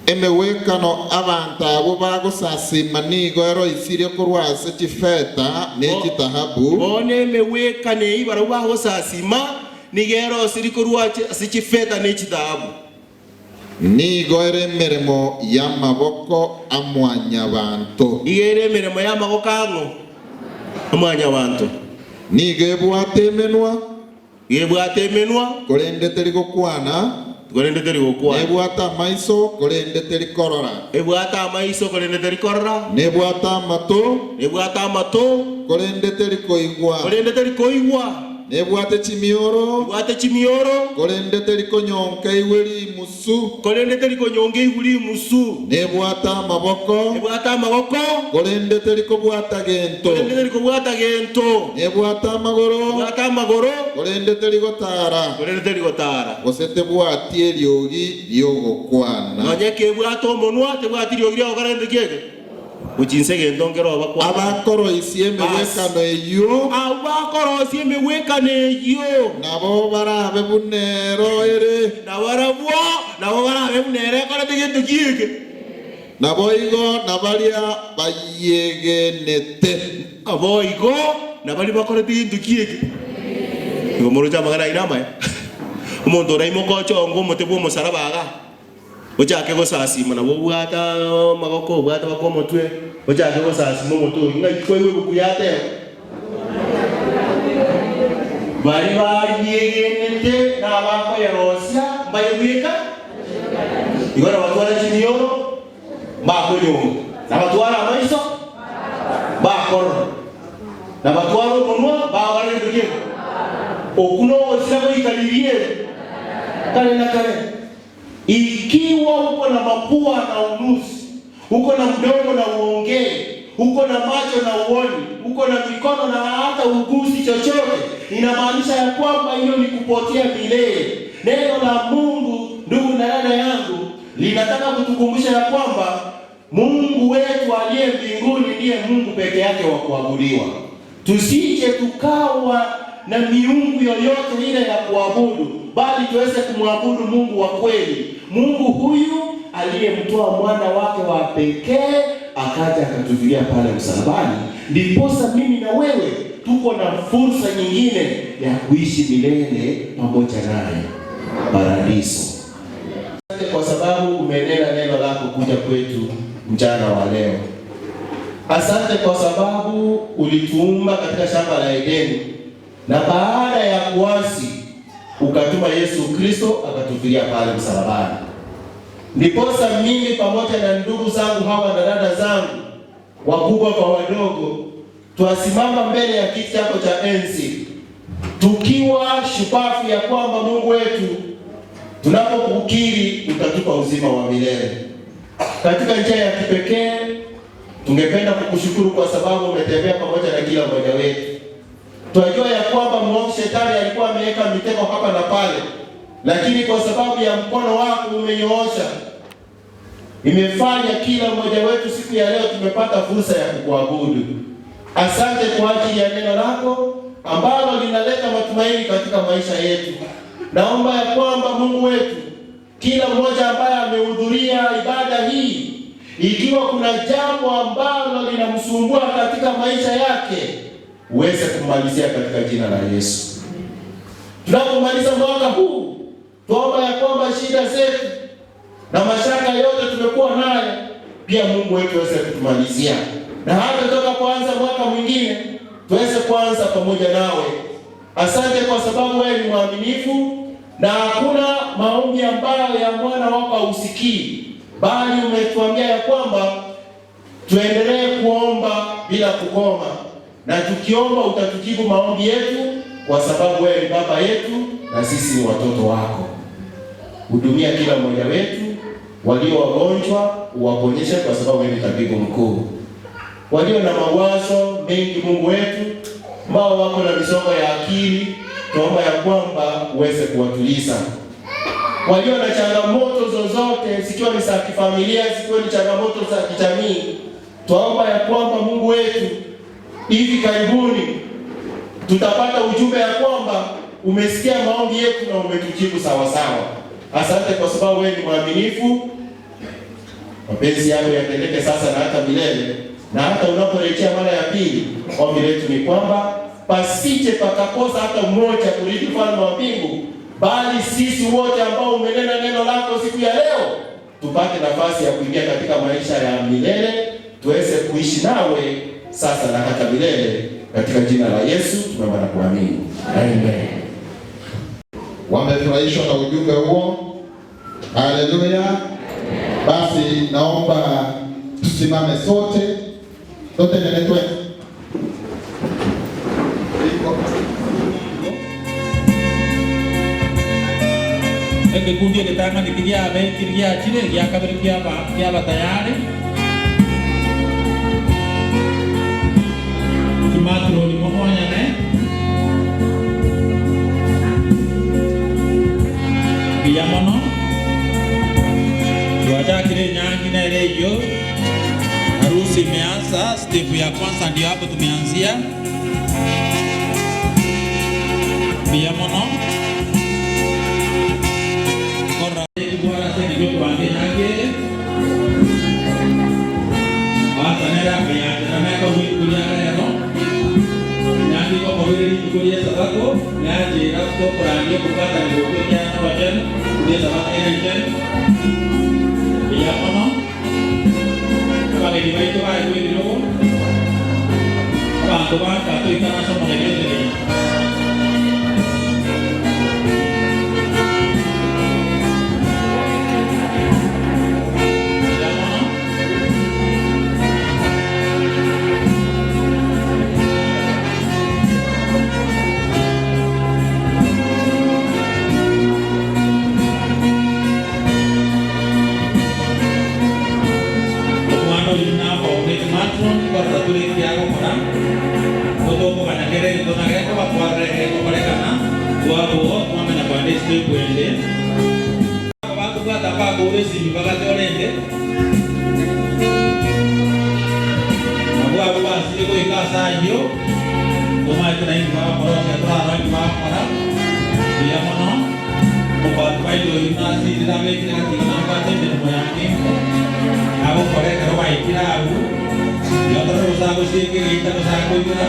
emegwekano abanto abwo bagosasiima nigo eroisirie korwa ase chifeta ne chitahabu. Bono emegwekano eyio barabwo bagosasiima nigo erosirie korwa ase chifeta ne chitahabu. Nigo ere emeremo y'amaboko a Mwanyabanto. Nigo ere emeremo y'amaboko ang'o? A Mwanyabanto. Nigo ebwate emenwa. Nebwate emenwa. Korende teri gokwana. Korende teri gokwana. Nebwate amaiso, korende teri korora. Ebwate amaiso, korende teri korora. Nebwate amato. Nebwate amato. Korende teri koigwa. Korende teri koigwa. Nebwate chimioro. Ebwate chimioro. Korende teri konyonka igwe rimusu. Korende teri konyonka igwe rimusu. Nebwate amaboko. Ebwate amaboko. Korende teri kobwata gento. Korende teri kobwata gento. Nebwate amagoro. Ebwate amagoro. Korende teri gotaara. Korende teri gotaara. Gose tebwati eriogi ri'ogokwana. Nonya kebwate omonwa, tebwati riogi ri'ogokora gento ki'eke. Gochia inse gento nkeroba kwana. Abakoroisia emegwekano eyio. Abwo bakorosia emegwekano eyio. Nabo barabe buna ero ere. Nabarabwo nabo barabe buna ere ekorete gento ki'eke. Naboigo nabaria bayiegenete. Naboigo nabaria bakorete gento ki'eke. Igo moroche amang'ana aino amaya. Omonto oraimoke oche onge omote bw'omosaraba igaa. Ochake gosasima, nabo obwate amagoko, obwate mpaka omotwe, ochake gosasima omotwe oyio, ng'ai kwaigwa ebuku yateba? Baria bariegenete na abakoyerosia mbaye bweka, igo nabatware chimioro, mbakonyonga, nabatware amaiso, mbakorora, nabatware omonwa, mbagokora gento kende. Okwo nogosira goika riria eri kare na kare. Ikiwa uko na mapua na unusi, uko na mdomo na uongee, uko na macho na uoni, uko na mikono na hata ugusi chochote, inamaanisha ya kwamba hiyo ni kupotea milele. Neno la Mungu, ndugu na dada yangu, linataka kutukumbusha ya kwamba Mungu wetu aliye mbinguni ndiye Mungu peke yake wa kuabudiwa. Tusije tukawa na miungu yoyote ile ya kuabudu, bali tuweze kumwabudu Mungu wa kweli, Mungu huyu aliyemtoa mwana wake wa pekee akaja akatufilia pale msalabani, ndiposa mimi na wewe tuko na fursa nyingine ya kuishi milele pamoja naye paradiso. Asante kwa sababu umenena neno lako kuja kwetu mchana wa leo. Asante kwa sababu ulituumba katika shamba la Edeni na baada ya kuasi ukatuma Yesu Kristo akatufilia pale msalabani. Ndiposa mimi pamoja na ndugu zangu hawa na dada zangu wakubwa kwa wadogo twasimama mbele ya kiti chako cha enzi tukiwa shupafu ya kwamba Mungu wetu tunapokukiri utatupa uzima wa milele. Katika njia ya kipekee tungependa kukushukuru kwa sababu umetembea pamoja na kila mmoja wetu. Twajua ya kwamba mwovu shetani alikuwa ameweka mitego hapa na pale, lakini kwa sababu ya mkono wako umenyoosha, imefanya kila mmoja wetu siku ya leo tumepata fursa ya kukuabudu. Asante kwa ajili ya neno lako ambalo linaleta matumaini katika maisha yetu. Naomba ya kwamba Mungu wetu, kila mmoja ambaye amehudhuria ibada hii, ikiwa kuna jambo ambalo linamsumbua katika maisha yake, uweze kumalizia katika jina la Yesu. Tunapomaliza mwaka huu, tuomba ya kwamba shida zetu na mashaka yote tumekuwa nayo, pia Mungu wetu aweze kutumalizia, na hata toka kuanza mwaka mwingine tuweze kuanza pamoja nawe. Asante kwa sababu wewe ni mwaminifu na hakuna maombi ambayo ya mwana wako hausikii, bali umetuambia ya kwamba tuendelee kuomba bila kukoma, na tukiomba utatujibu maombi yetu, kwa sababu wewe ni baba yetu na sisi ni watoto wako. Hudumia kila mmoja wetu, walio wagonjwa uwaponyeshe, kwa sababu wewe ni tabibu mkuu. Walio na mawazo mengi, Mungu wetu, ambao wako na misongo ya akili, Tuomba ya kwamba uweze kuwatuliza walio na changamoto zozote, zikiwa ni za kifamilia, zikiwa ni changamoto za kijamii. Twaomba ya kwamba Mungu wetu, hivi karibuni tutapata ujumbe ya kwamba umesikia maombi yetu na umetujibu sawa sawa. Asante kwa sababu wewe ni mwaminifu. Mapenzi yako yatendeke sasa na hata milele, na hata unaporejea mara ya pili, ombi letu ni kwamba pasije pakakosa hata mmoja kurithi ufalme wa mbingu, bali sisi wote ambao umenena neno lako siku ya leo tupate nafasi ya kuingia katika maisha ya milele, tuweze kuishi nawe sasa na hata milele, katika jina la Yesu tunaomba na kuamini, amen. Wamefurahishwa na ujumbe huo? Haleluya! Basi naomba tusimame sote sote nenetwe Egekundi egetang'ani kiria giachire gia kabere kiaba kiaba tayari kimatroni momonyane mbuya mono twachakire nyangi nere iyo harusi imeanza. Step ya kwanza ndio hapo tumeanzia. Mbuya mono korra bwara sene gyo twange nyangi batanera kayanja nako kulia rero nyangi ko kobiri rituko sabato nanjira tokorangia kubwatanirwo kwekiana abachenu kuria sabato ere enchenu mbuya mono abageni baito baetwa ebirogo abanto banka toikana ase omogeni otenene. Mbuya mono. Omwana oyu nabaonete matron korora tore kiagokora totokoganya kere tonageko batwarire gegokorekana twabuo twamenya kwenda step ende bakobwata bakura esimi bagate orende nabwo abo basire goika ase ayio tomaete naindi bagokora ose torara indi bagokora mbuya mono omobati baito oyu nasirire abekire gatiga nabwate emirimo yange agokora ekero baikire abwo yotore gosagosieka egeita gosakoibora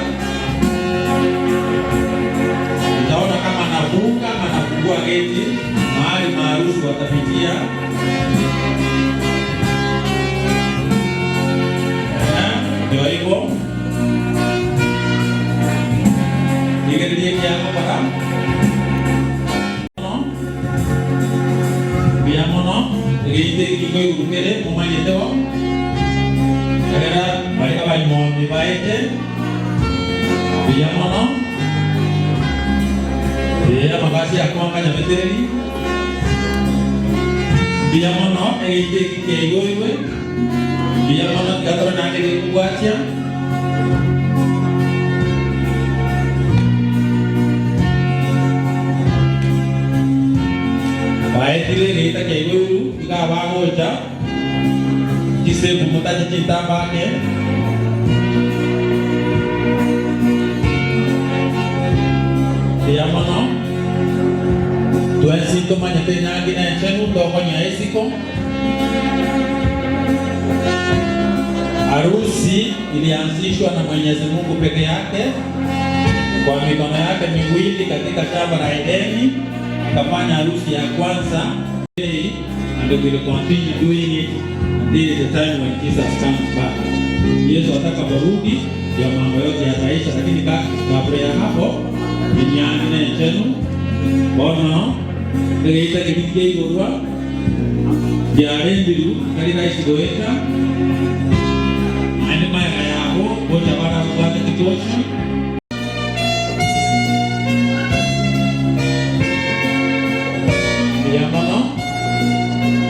utaona kama anafunga ama anafungua geti mahali maarufu watapitia. Ndio hivyo igererie kiagokora mbuya mono egeite ekiko iguru kere momanyete bo egera bari abanywomi baete mbuya mono amagasi akwanga nyametereri mbuya mono egeite eki kiaigoirwe mbuya mono tigatore naende gekobwatia. Baetire egeita kiaigoiru iga bagocha chisebu motache chintambake mbuya mono twensi tomanyete nyangi na enchenu tokonya esiko. Harusi ilianzishwa na Mwenyezi Mungu peke yake kwa mikono yake miwili katika shamba la Edeni, akafanya harusi ya kwanza and we will continue doing it until the time when Jesus comes back. Yesu atakaporudi ya mambo yote yataisha, lakini kabla ya hapo inyangi na enchenu bono egeita keri kiaigorwa kiarendiru kari rahisi goeta naende maega yabo gocha barabwate kitosha. Mbuya mono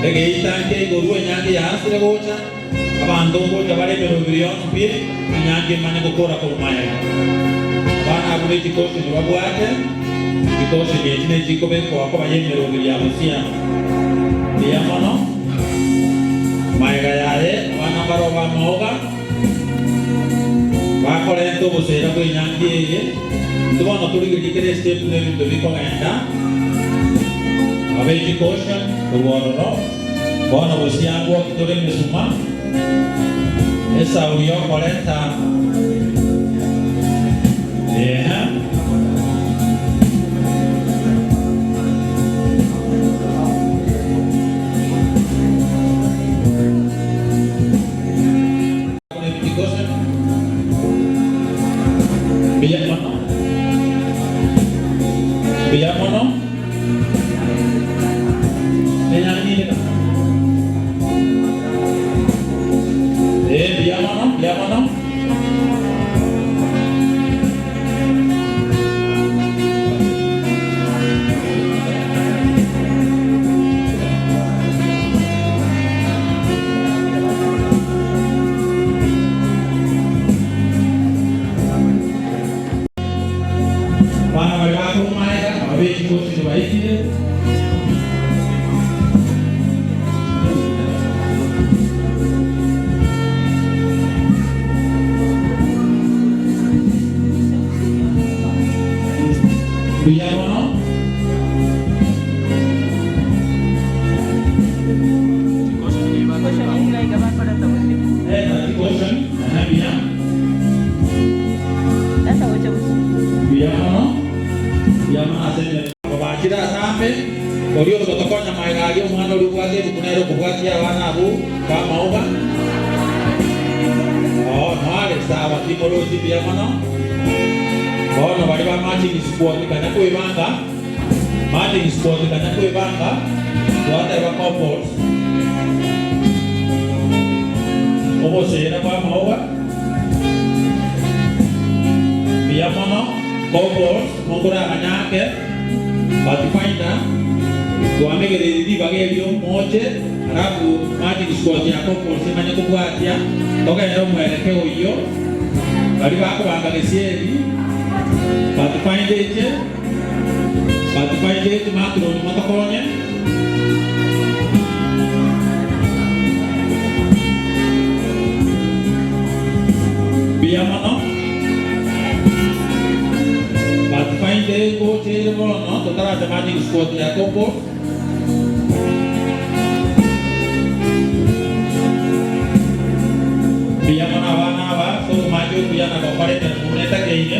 egeita nkiaigorwa enyangi yaasire gocha abanto ngocha bare emerobiri yonsi pi enyangi emanye gokora korwa maega abana abwo be chikosho nibabwate. Chikosheni echi nechikobekwa koba y'emeroberi ya bosia. Mbuya mono. Magega yaye abana mbaroo b'amaoga bakorenta oboseera bw'enyangi eye. Intwe bono torigererie kera estep buna ebinto bikogenda. Abe chikosheni korwa ororo. Bono bosia ngwoki tore emesuma. Esauri y'okoreta eeh. Mbuya mono. Mbuya mono. Nenyang'ire. Ee, mbuya mono, mbuya mono. Abana baria bakorumaega, ababe chingosini baikire. Mbuya mono. Eta chikoshoni, ehe mbuya. Mbuya mono, mbuya mono ase emeremo. Kobachire atambe, oria ogotokonya magega aria omwana oria obwate ebuku nere okobwatia abana abwo b'amauga. Oo, noare sawa, timorochi mbuya mono. Bono baria ba marching squad kanya kwebanga, marching squad kanya kwebanga, twateba couples, obosera bw'amauga. Mbuya mono couples mokoraganya ake pathfinder twamegereirie ribaga erio moche alafu marching squad ya couples emanye kobwatia togende omwerekeo oyio baria bakobanga gesieri pathfinder eche pathfinder eche matroni motokonye. Mbuya mono. Pathfinder egocha ere bono totaracha magic squad ya Kopo. Mbuya mono abana aba ase okomacha okuya na gokora emeremo buna etakeire.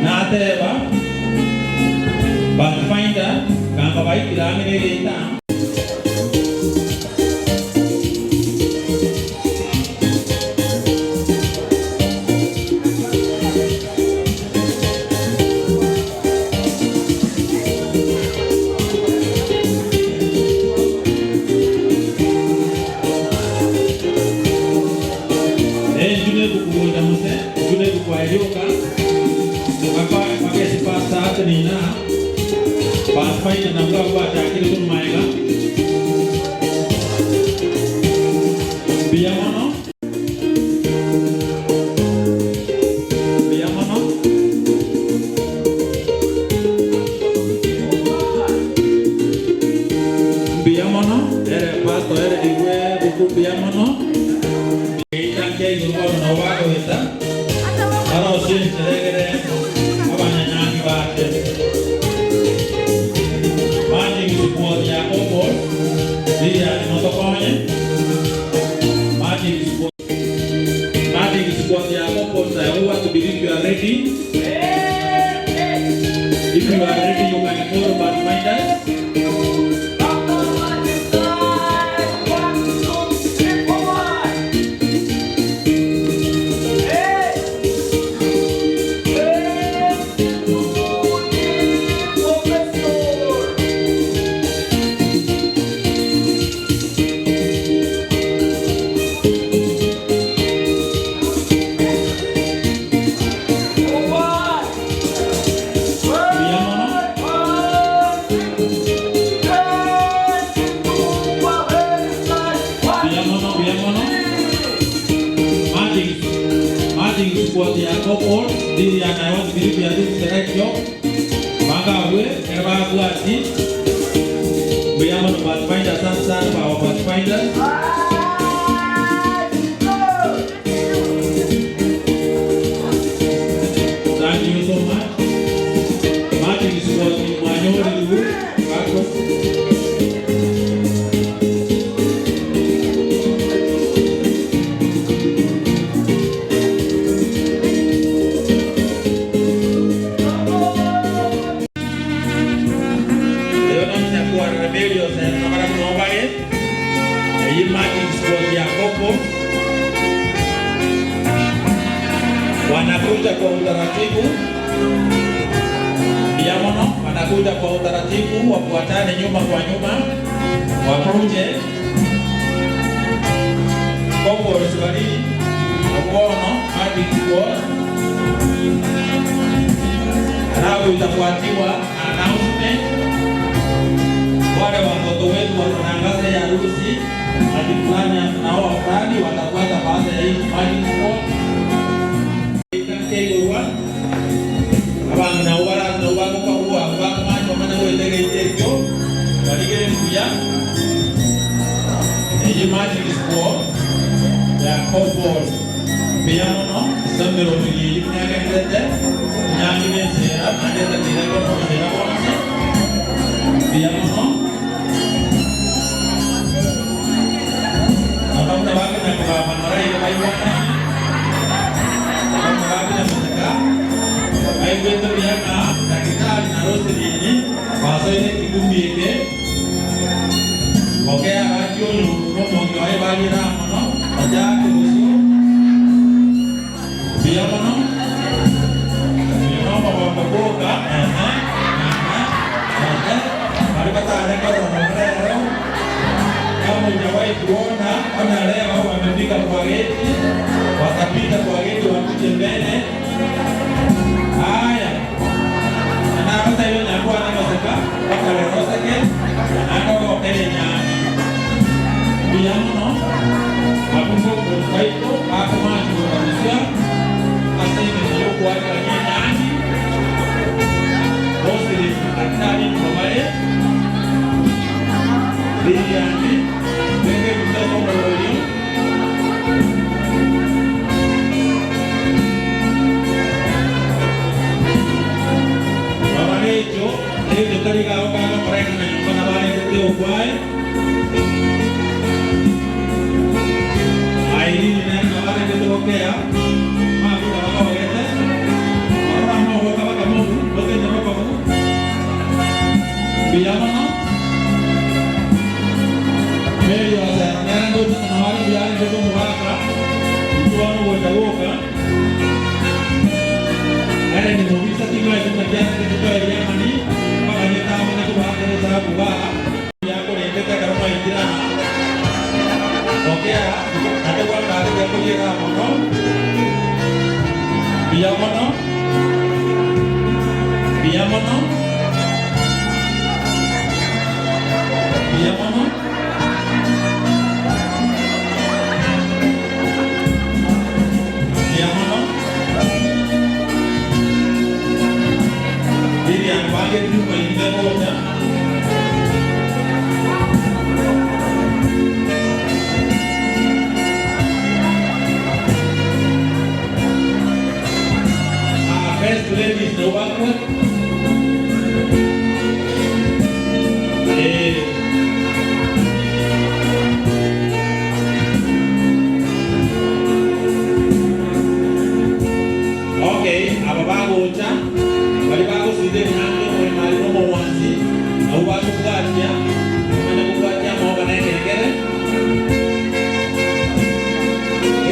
Nateba Pathfinder gamba baikire ang'e negeita. Enchu nebuku gocha mose, enchu nebuku aye rioka, mpaka mpaka ase pastor atenene aa, Pathfinder nabwo abwo bachakire korwa magega. Mbuya mono. Mbuya mono. Mbuya mono, ere pastor ere igwe buku mbuya mono. Geita nkia igoro bono nabo bagoeta, barosie enchera egere abanyanyangi bache. Marching squad ya Oboth, Lilian motokonye. Marching squad, marching squad ya Oboth, I want to believe you are ready. If you are ready, you can follow Pathfinders. Mbuya mono. Squad ya Couple, Lilian I want to believe you are doing the right job. Banga abwe, kera babwati. Mbuya mono Pathfinders, asante sana kwa our Pathfinders. Thank you so much. Martin Squad ni Mwanyori Lu, wako. Eyo nonya kwarora Mary Oseno barabwo noo bare, eyio Martin Squad ya Couple. Wanakuja kwa utaratibu mbuya mono, wanakuja kwa utaratibu, wafuatane nyuma kwa nyuma, wakuje couples bari abwono Martin Squad, alafu itafuatiwa na announcement. Wale watoto wetu watatangaza ya harusi ati fulani naoa fulani, watafuata baada ya hii Martin Squad. Keigorwa abange nabo bara nabo bagokagwa bakomacha bamanye goetega ekio barigere buya eyi Magic Squad ya couples mbuya mono ase emeroberio eyio buna enyangi na ensera naende etakeire kono ensera bonsi mbuya mono abamuta bakonya kogamba nora iga baigwanane abamuta bakonya goseka baigwete buya ng'a daktari na Roselyn basoire ekigumbi eke bokea gachia omonge waye barira mono bachake bosio mbuya mono oyo nomogongo boka ehe ehe ehe bari batare korora rero kama hujawahi kuona ona leo wamefika kwa geti, watapita kwa geti wakuje mbele. Haya, na hiyo nyakuwa na bakaleroseke nakogokere nyangi mbuya mono akungo baito bakomachi gokarusia ase eng'encho yokoarekania enyangi Roselyn daktari nobare Lilian benge mtoto mororio Babarecho ekyo tari gao kagokoreka na nyomba na barentete okwae Irene nere nabarentete gokea mabuga bakogete marora mogoka bakamogu gotenya bakogu mbuya mono Mary Oseno nere ndoche nowari mbuya arentete omogaka intwe bono gocha goka ere ni mobisa ting'aete ng'a kiarentete toeriamani baganyete amanye kobakera esabu baa yakorentete ekero mwaikire aha okea ate gwakare gekoriera mono mbuya mono mbuya mono mbuya mono mbuya mono Lilian bange nyuma inde gocha Ah, first ladies no backward. Eh. Okay, aba bagocha bari bagosire nange omwimari n'omong'wansi nabo bakobwatia bamanye kobwatia amaoga na ekengere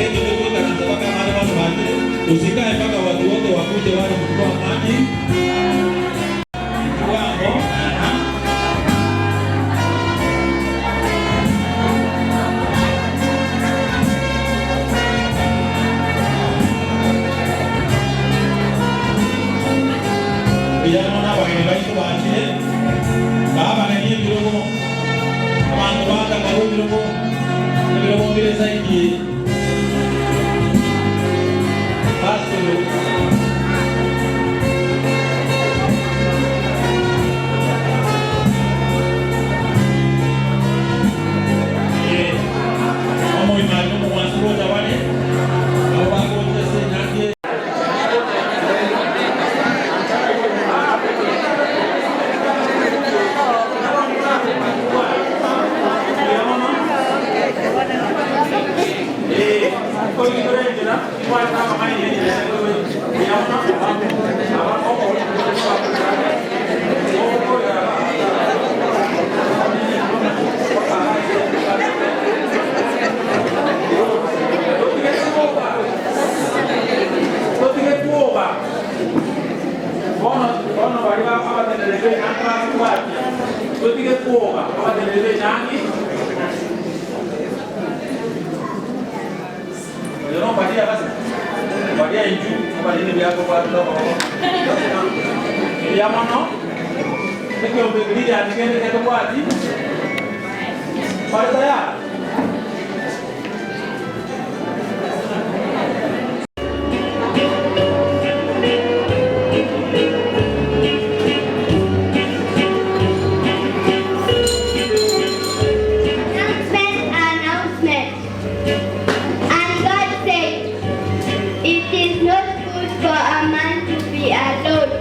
ekio togoikaransa mpaka amande bono bachire usikae mpaka watu wote wakuje wale kuchukua maji kiwango aha. Vijana n'abageni baitu bachire babageni ebirogo abantu batakara ebirogo ebirogo mbire zaidi. First Announcement, announcement. And God said, It is not good for a man to be alone.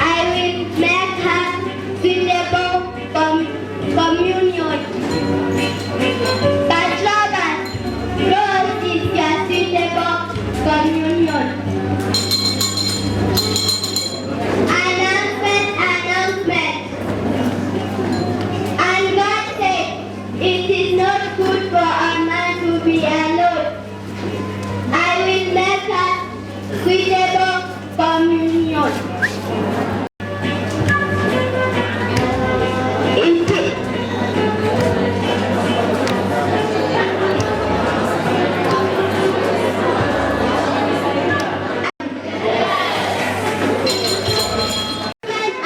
I will make her suitable communion. But lovers, Rose is your suitable communion. Announcement, announcement. And God said, It is not good for a man to be alone. I will make a suitable communion. It is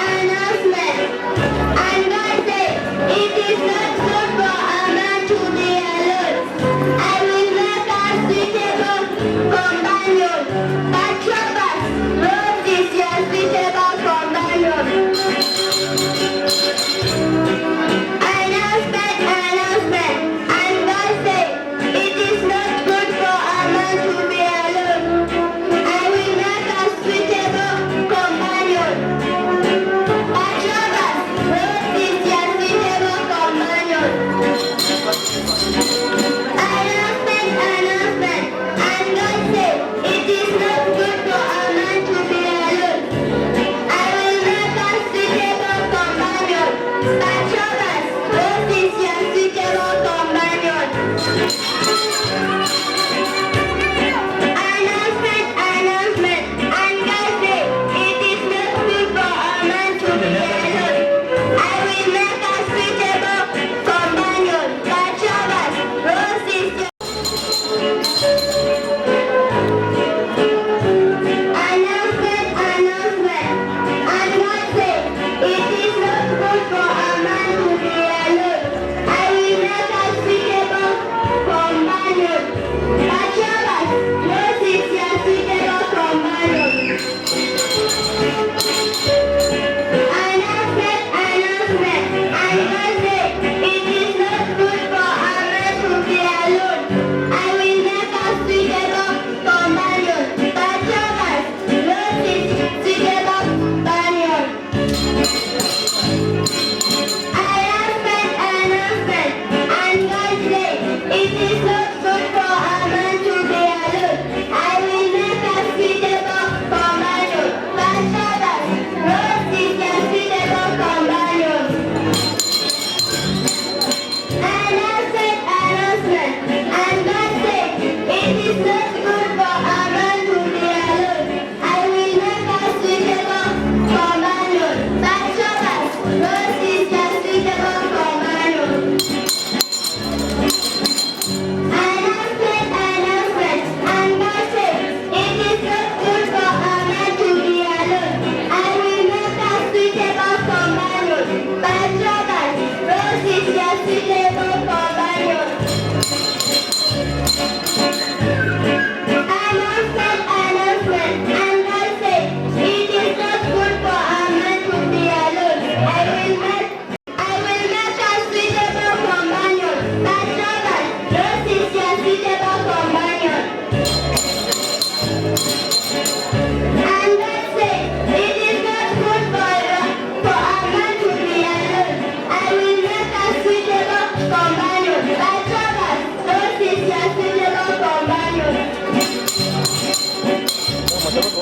Announcement. And God said, It is not good for a man to be alone. I will make a suitable companion. But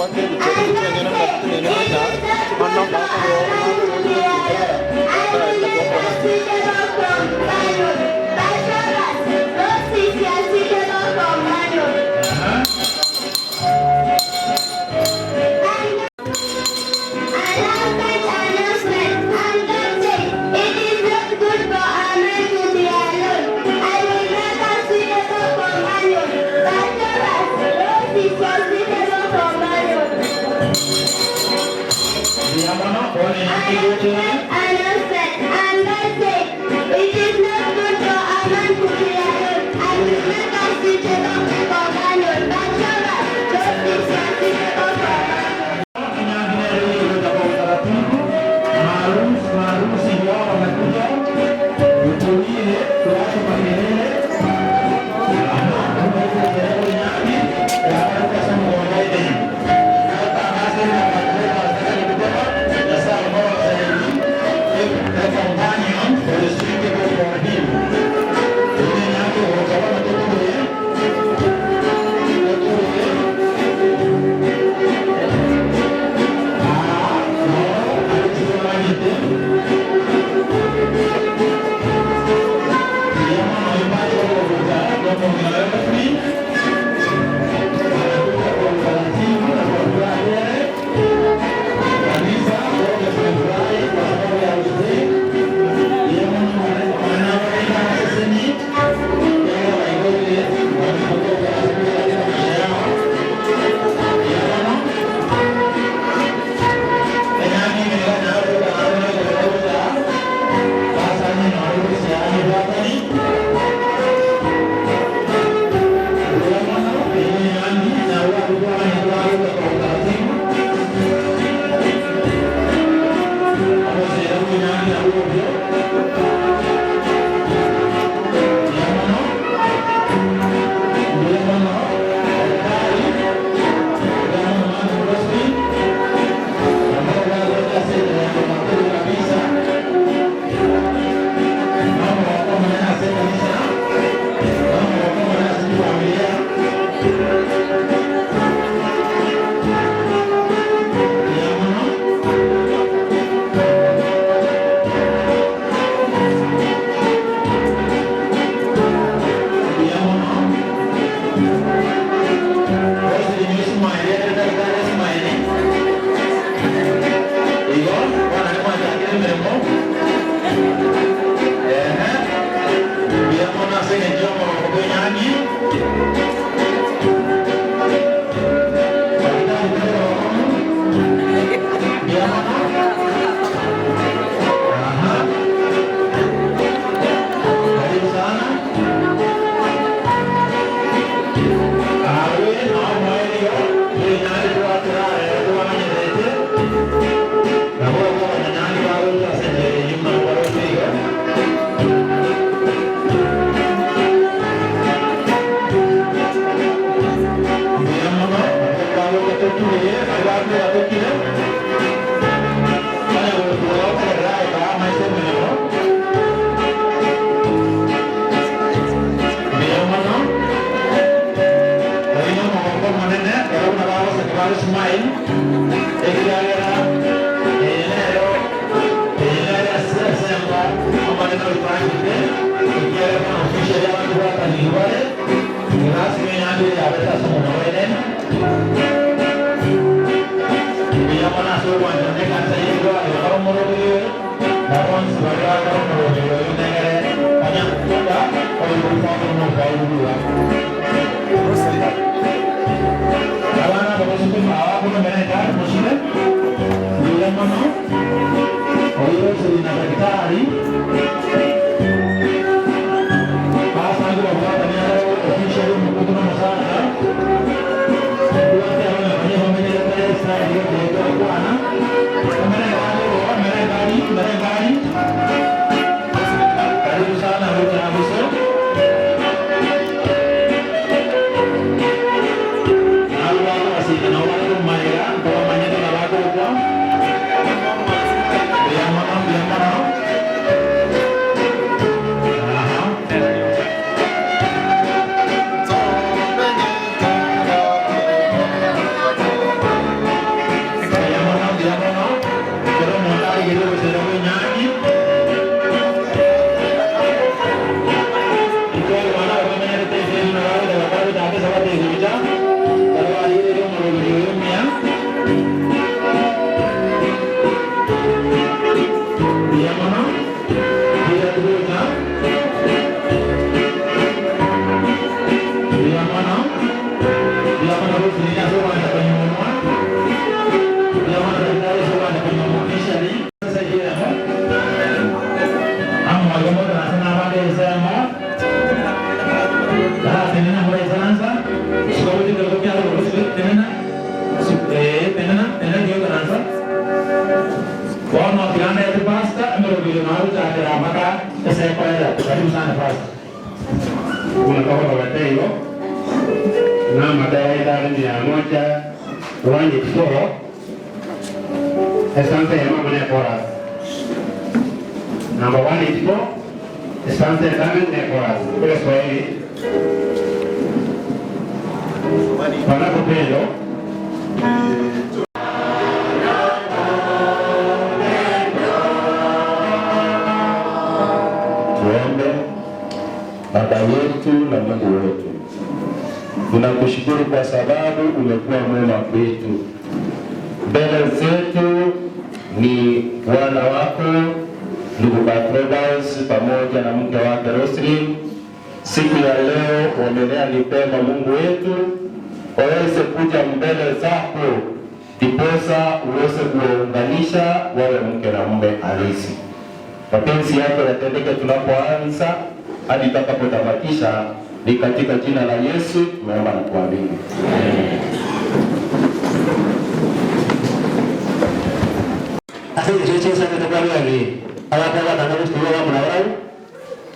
goaka ebicha ebicha enyene buna totenene buna bono mpaka ase ekoera. Karibu sana Pastor. Buna togotogete igo, namate yaito are 100, 184, estanza eyemo amo ne chorus. Number 184, estanza entang'ani ne chorus. Egeswahili. Panapo pendo. Tuombe. Baba yetu na Mungu wetu, tunakushukuru kwa sababu umekuwa mwema kwetu. Mbele zetu ni wana wako ndugu Patrobas pamoja na mke wake Roslyn. Siku ya leo wamelea ni pema Mungu wetu waweze kuja mbele zako, ndiposa uweze kuwaunganisha wawe mke na mume halisi. Mapenzi yako yatendeke tunapoanza hadi tutakapotamatisha. Ni katika jina la Yesu tumeomba na kuamini. Ase egecho chiesabete kwarwani abate abatana gosibwa bamuna barau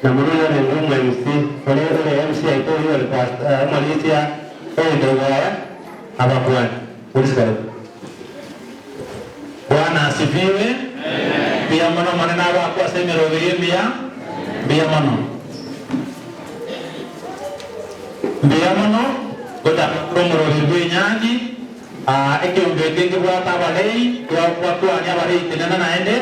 na mono oyo nenge omo MC ore ore MC aito oyo ore pastor omorisia oyende goya abakwani polisi karibu. Bwana asifiwe. Mbuya mono monene abakwa ase emeroberi emiya mbuya mono mbuya mono gochaka omoroberi bwa enyangi ekeombe eke nkebwate abarei twakwania abarei tenena naende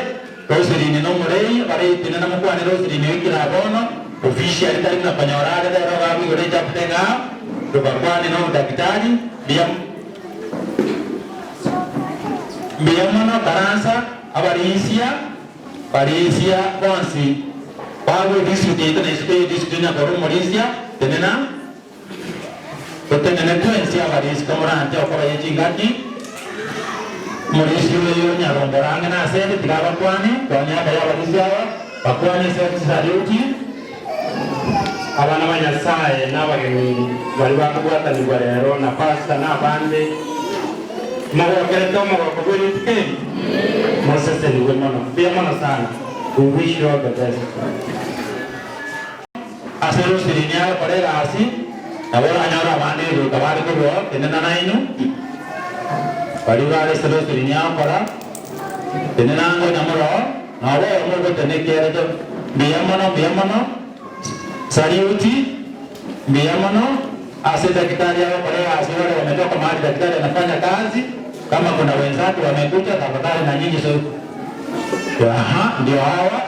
Roseline na omorei abarei tenena mokwane Roseline oikire bono officially tari buna konyora are rero gakoigora echapter eng'ao tobakwane na omodaktari mbuya mbuya mono karansa abarisia barisia bonsi bagwe district yaito na isiko ye district nyakora omorisia tenena totenene twensi abarisi komoranche okoba ye chingaki morisi oyo nyaromborange nasende tiga bakwane twaniaba ya abarisi aba bakwane ase chisariuti. Abana ba Nyasaye n'abageni bari bakubwatanirwa rero na pastor n'abandi mugokerete omogoko bw'eritikeri moseseniwe mono mbuya mono sana. We wish you all the best. Ase Roseline agokora egasi nabo oranyore abande egoika bare korwa tenena naino bari bare ase Roseline agokora tenena ngonya moro nabo oyomo ogotena ekiareto mbuya mono mbuya mono sariuti mbuya mono ase daktari agokora egasi bare wametoka mahali daktari anafanya kazi kama kuna wenzake wamekuja tafadhali na nyinyi so aha ndio hawa.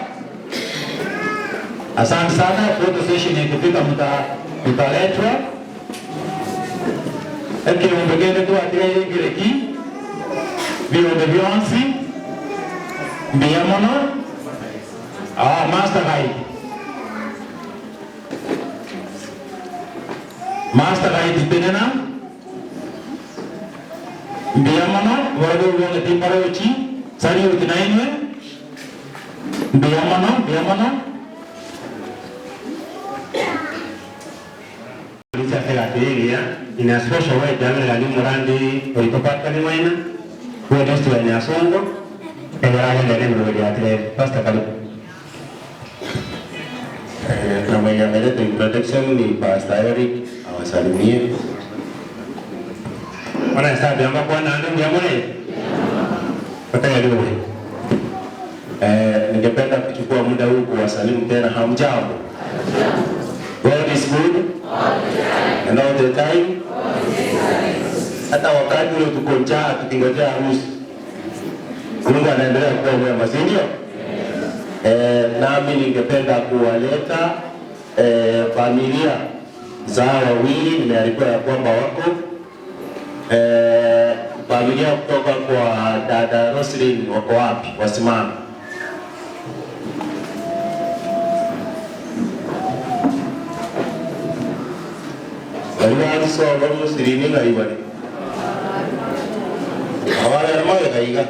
Asante sana. Photo session ikifika mtaletwa. Ekiombe kende twatigaire ngireki biombe bionsi mbuya mono master guide master guide tenena mbuya mono barabwo bonge timbarochi sariuti nainwe mbuya mono mbuya mono. Gatiriria in a special way jamani murandi oitopatani mwaina huo district ya Nyasongo egeragenda ne mrogeri atire. Pastor, karibu. Na mwenye ameleta introduction ni Pastor Eric awasalimie. Wana sabi amba kwa nando mbuya mono watayari. Ningependa kuchukua muda huu kuwasalimu tena. Hamjambo? God is good and all the time. Hata wakati ule tuko njaa tukingojea harusi, Mungu anaendelea kuwa mwema, si ndio? Nami ningependa kuwaleta familia za wawili, nimearifiwa ya kwamba wako familia kutoka kwa dada Roslyn wako wapi? Wasimame. Bali barisoma Roslyn ngai bari abana mawe kaiga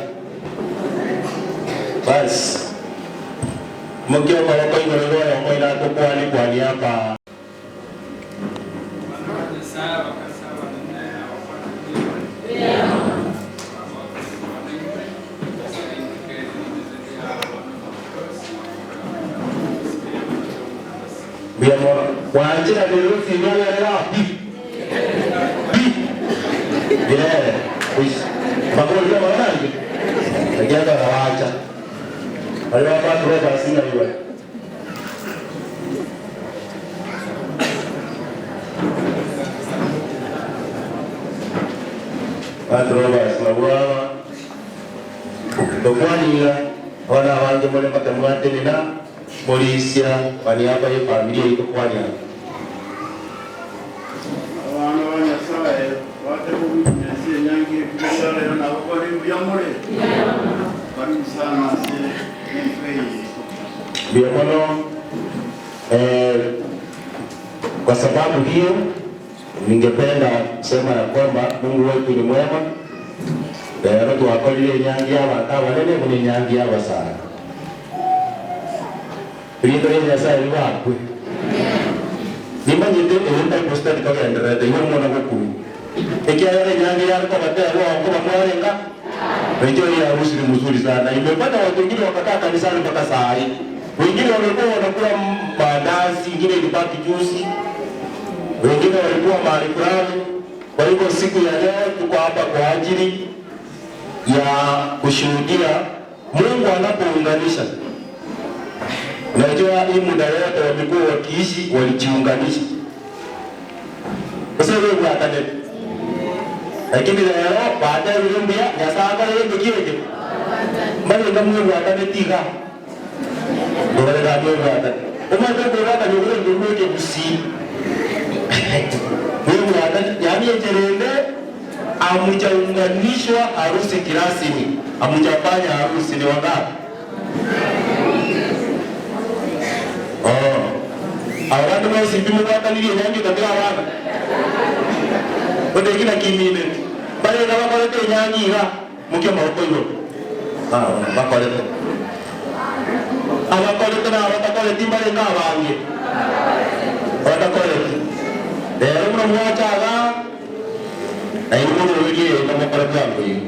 basi mukio maboko igoro rwa moira tukwani kwani hapa. Mbuya mono. Gwanchera Roslyn obere igaa pi. Pi. Yeah. Eish. Mbakoria amang'ana ayio. Ekiagera bacha. Baria ba Pat Roberts ng'ai bare? Pat Roberts nabwo aba. Tokwanie iga, abana abange more mpaka mwatenena morisia kwa niaba y'efamiri eyio tokwanie aba. Abana ba Nyasae bateba ogoikinya ase enyangi y'ebibe bia rero nabakwane mbuya more? Karibu sana ase enka eye yaito. Mbuya mono eh, kwa sababu hiyo ningependa kusema ya kwamba Mungu wetu ni mwema. Rero twakorire enyangi y'abanto abanene buna enyangi y'abasae. Erieta ria Nyasae ribakwe. Nimanyete eye Bible study togendererete igo omwana gokumia. Ekiagera enyangi yare kobatebwa oo nkoba mwarenga Unajua hii harusi ni mzuri sana. Imefanya watu wengine wakakaa kanisani mpaka saa hii. Wengine walikuwa wanakula maandazi, ingine ilibaki juzi. Wengine walikuwa mahali fulani. Kwa hivyo siku ya leo tuko hapa kwa ajili ya kushuhudia Mungu anapounganisha. Unajua hii muda yote wamekuwa wakiishi walijiunganisha. Sasa wewe bwatane. Lakini lero batebirie mbuya Nyasaye akore gento kieke. Mbarenge mwebwatane tiga. Ndorore ga mwebwatane. Omanyete okwebwatania okore intwe bweke gusii. Mwebwatane yaani enchera ende hamujaunganishwa harusi kirasimi, hamujafanya harusi ni wangapi? Oh. Aba bande bonsi timobwatanirie enyangi otatiga abana. Onde eki naki imineti. Barenge bakorete enyangi iga, mokia amaboko igoro. Ah, bakorete. Abakorete na abatakoreti mbarenge abange. Abatakoreti. Rero buna mwacha igaa, na inwe moroberie eye mokore bwango iga.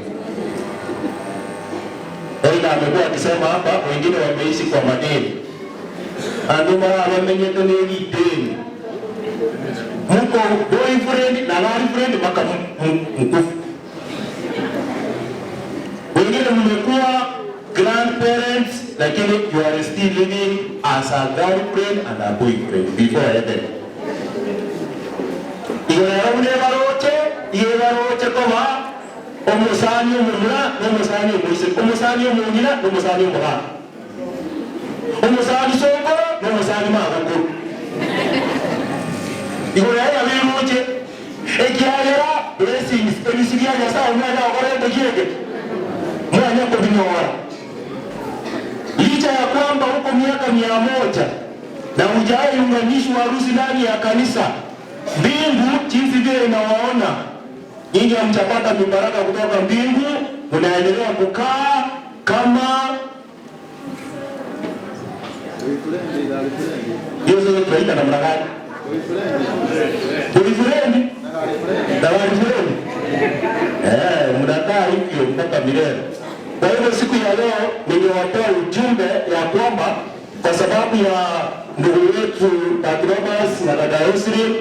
Elder amekuwa akisema hapa, wengine wameishi kwa madeni. Ande marabamenyete ne rideni. Muko boyfriend na girlfriend mpaka mukufe. Wengine mmekuwa grandparents lakini you are still living as a girlfriend and a boyfriend before heaven. Igo rero buna ebaroche, igo ebaroche koba omosani omomura na omosani omoiseke, omosani omong'ina na omosani omogaka, omosani sokoro na omosani magokoro. Igo rero nabo eroche, ekiagera blessings, ebisio bia Nyasaye mwanya gokora gento kieke, mwanya kobinyora. Licha ya kwamba uko miaka mia moja na hujawahi unganishwa harusi ndani ya kanisa, mbingu jinsi vile inawaona nyinyi, hamjapata mibaraka kutoka mbingu, mnaendelea kukaa kama hiyo. Sasa tunaita namna gani? Boyfriend na girlfriend. Eh, mnakaa hivyo mpaka milele. Kwa hivyo siku ya leo niliwapea ujumbe ya kwamba kwa sababu ya ndugu wetu Patrobas na dada Roslyn,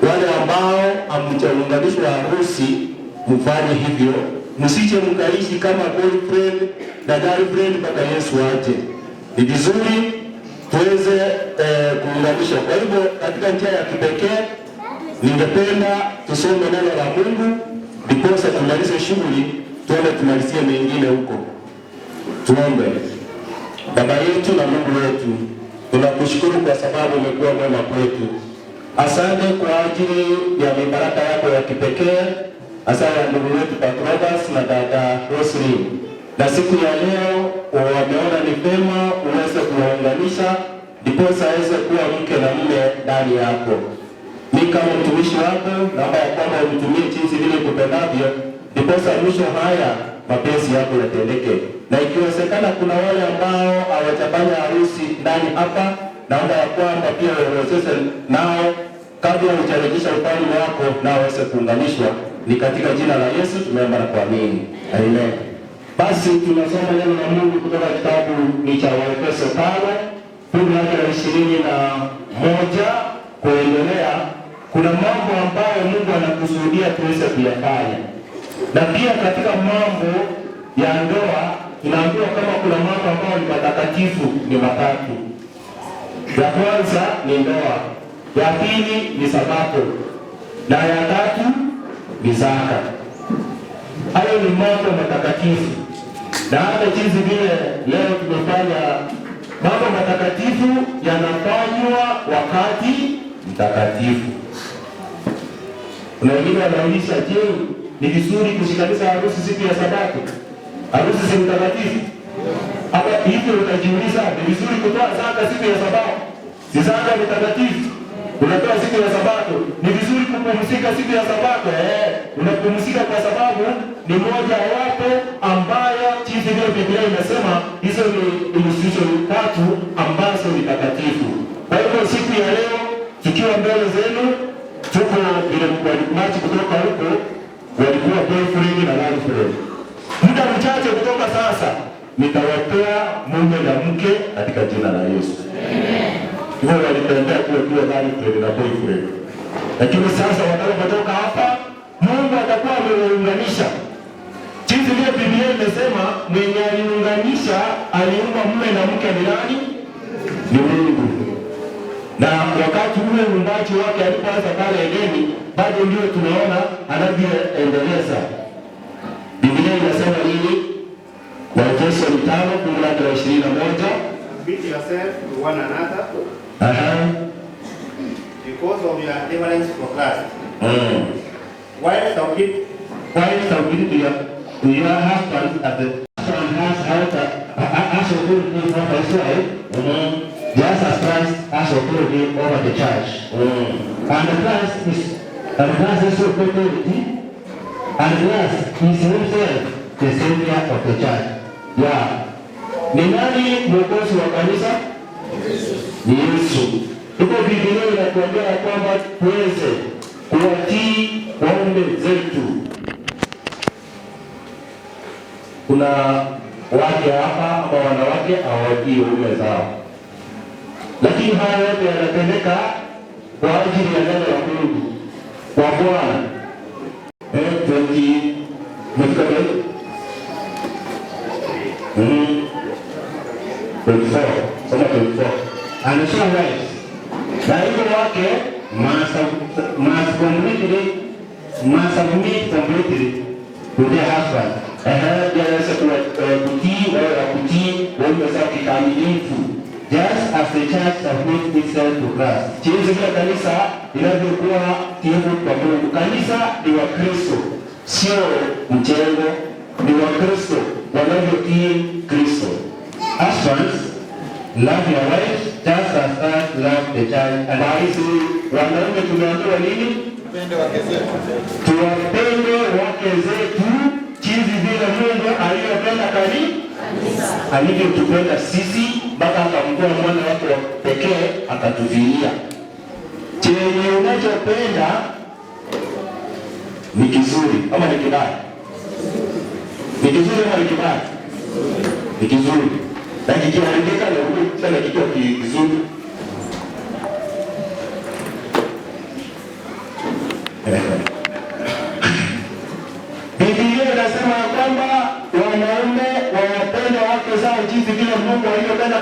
wale ambao hamjaunganishwa harusi, mfanye hivyo, msije mkaishi kama boyfriend na girlfriend mpaka Yesu aje. Ni vizuri tuweze kuunganishwa. Kwa hivyo katika njia ya kipekee ningependa tusome neno la Mungu ndiposa tumalize shughuli, tuende tumalizie mengine huko. Tuombe. Baba yetu na Mungu wetu, tunakushukuru kwa sababu umekuwa mwema kwetu. Asante kwa ajili ya mibaraka yako ya kipekee, hasa ya ndugu wetu Patrobas na dada Roslyn. Na siku ya leo wameona ni vema uweze kuwaunganisha ndiposa aweze kuwa mke na mume ndani yako. Mi kama mtumishi wako naomba ya kwamba unitumie jinsi vile ukupendavyo, ndiposa mwisho haya mapenzi yako yatendeke. Na ikiwezekana kuna wale ambao hawajafanya harusi ndani hapa, naomba ya kwamba pia uwawezeshe nao kabla hujarejesha ufalme wako, nao waweze kuunganishwa. Ni katika jina la Yesu tumeomba na kuamini, amen. Basi tunasoma neno la Mungu kutoka kitabu ni cha Waefeso 5. Fungu lake la 21 kuendelea, kuna mambo ambayo Mungu anakusudia tuweze kuyafanya, na pia katika mambo ya ndoa tunaambiwa kama kuna mambo ambayo ni matakatifu ni matatu. Ya kwanza ni ndoa, ya pili ni Sabato na ya tatu ni zaka. Hayo ni mambo matakatifu, na hata jinsi vile leo tumefanya mambo matakatifu yanafanywa wakati mtakatifu. Kuna wengine wanauliza, je, ni vizuri kushikanisha harusi siku ya Sabato? Harusi si mtakatifu? Ama hivyo utajiuliza, ni vizuri kutoa zaka siku ya Sabato? Si zaka ni takatifu? Unatoa siku ya Sabato. Ni vizuri kupumzika siku ya Sabato? Eh, unapumzika kwa sababu ni moja wapo ambayo jinsi vile Biblia inasema hizo ni institution tatu ambazo ni takatifu. Kwa hivyo siku ya leo tukiwa mbele zenu, tuko vile walimachi kutoka huko walikuwa boyfriend na girlfriend. Muda mchache kutoka sasa nitawapea mume na mke katika jina la Yesu. Hivyo walitembea kuwa kuwa girlfriend na boyfriend, lakini sasa watakapotoka hapa, Mungu atakuwa amewaunganisha. Jinsi vile Biblia imesema, mwenye aliunganisha aliumba mume na mke ni nani? Ni Mungu. Na wakati ule uumbaji wake alipoanza pale Edeni, bado ndio tunaona anavyoendeleza. Biblia inasema nini? Waefeso 5 fungu lake la 21. Submit yourself to one another because of your reverence for Christ. While submit, While submitting to your husband as the husband has authority over his wife, just as Christ has authority over the church. And Christ is authority, and Christ is himself the savior of the church. Yeah. Ni nani mwokozi wa kanisa? Ni Yesu. Iko Biblia inatuambia ya kwamba tuweze kuwatii waume zetu. Kuna wake hapa ama wanawake hawatii waume zao, lakini haya yote yanatendeka kwa ajili ya neno la Mungu kwa Bwana. 20 umefika kwa 24. Soma 24. And so wives Na hivyo wake must submit completely to their husband. Yaweza kutii wao wakutii waume zao kikamilifu, just as the church submits itself to Christ. Jinsi vile kanisa linavyokuwa tiifu kwa Mungu. Kanisa ni Wakristo, sio mjengo, ni Wakristo wanavyotii Kristo. Husbands, love your wives just as Christ loved the church and Basi wanaume tumeambiwa nini? Tuwapende wake zetu jinsi vile Mungu alivyopenda alivyotupenda sisi mpaka akamtoa mwana wake wa pekee akatufilia. Chenye unachopenda ni kizuri ama ni kibaya? Ni kizuri ama ni kibaya? Ni kizuri. Na kikiharibika na urudi tena kikiwa kizuri. Biblia inasema ya kwamba wanaume wawapende wake zao jinsi vile Mungu alivyopenda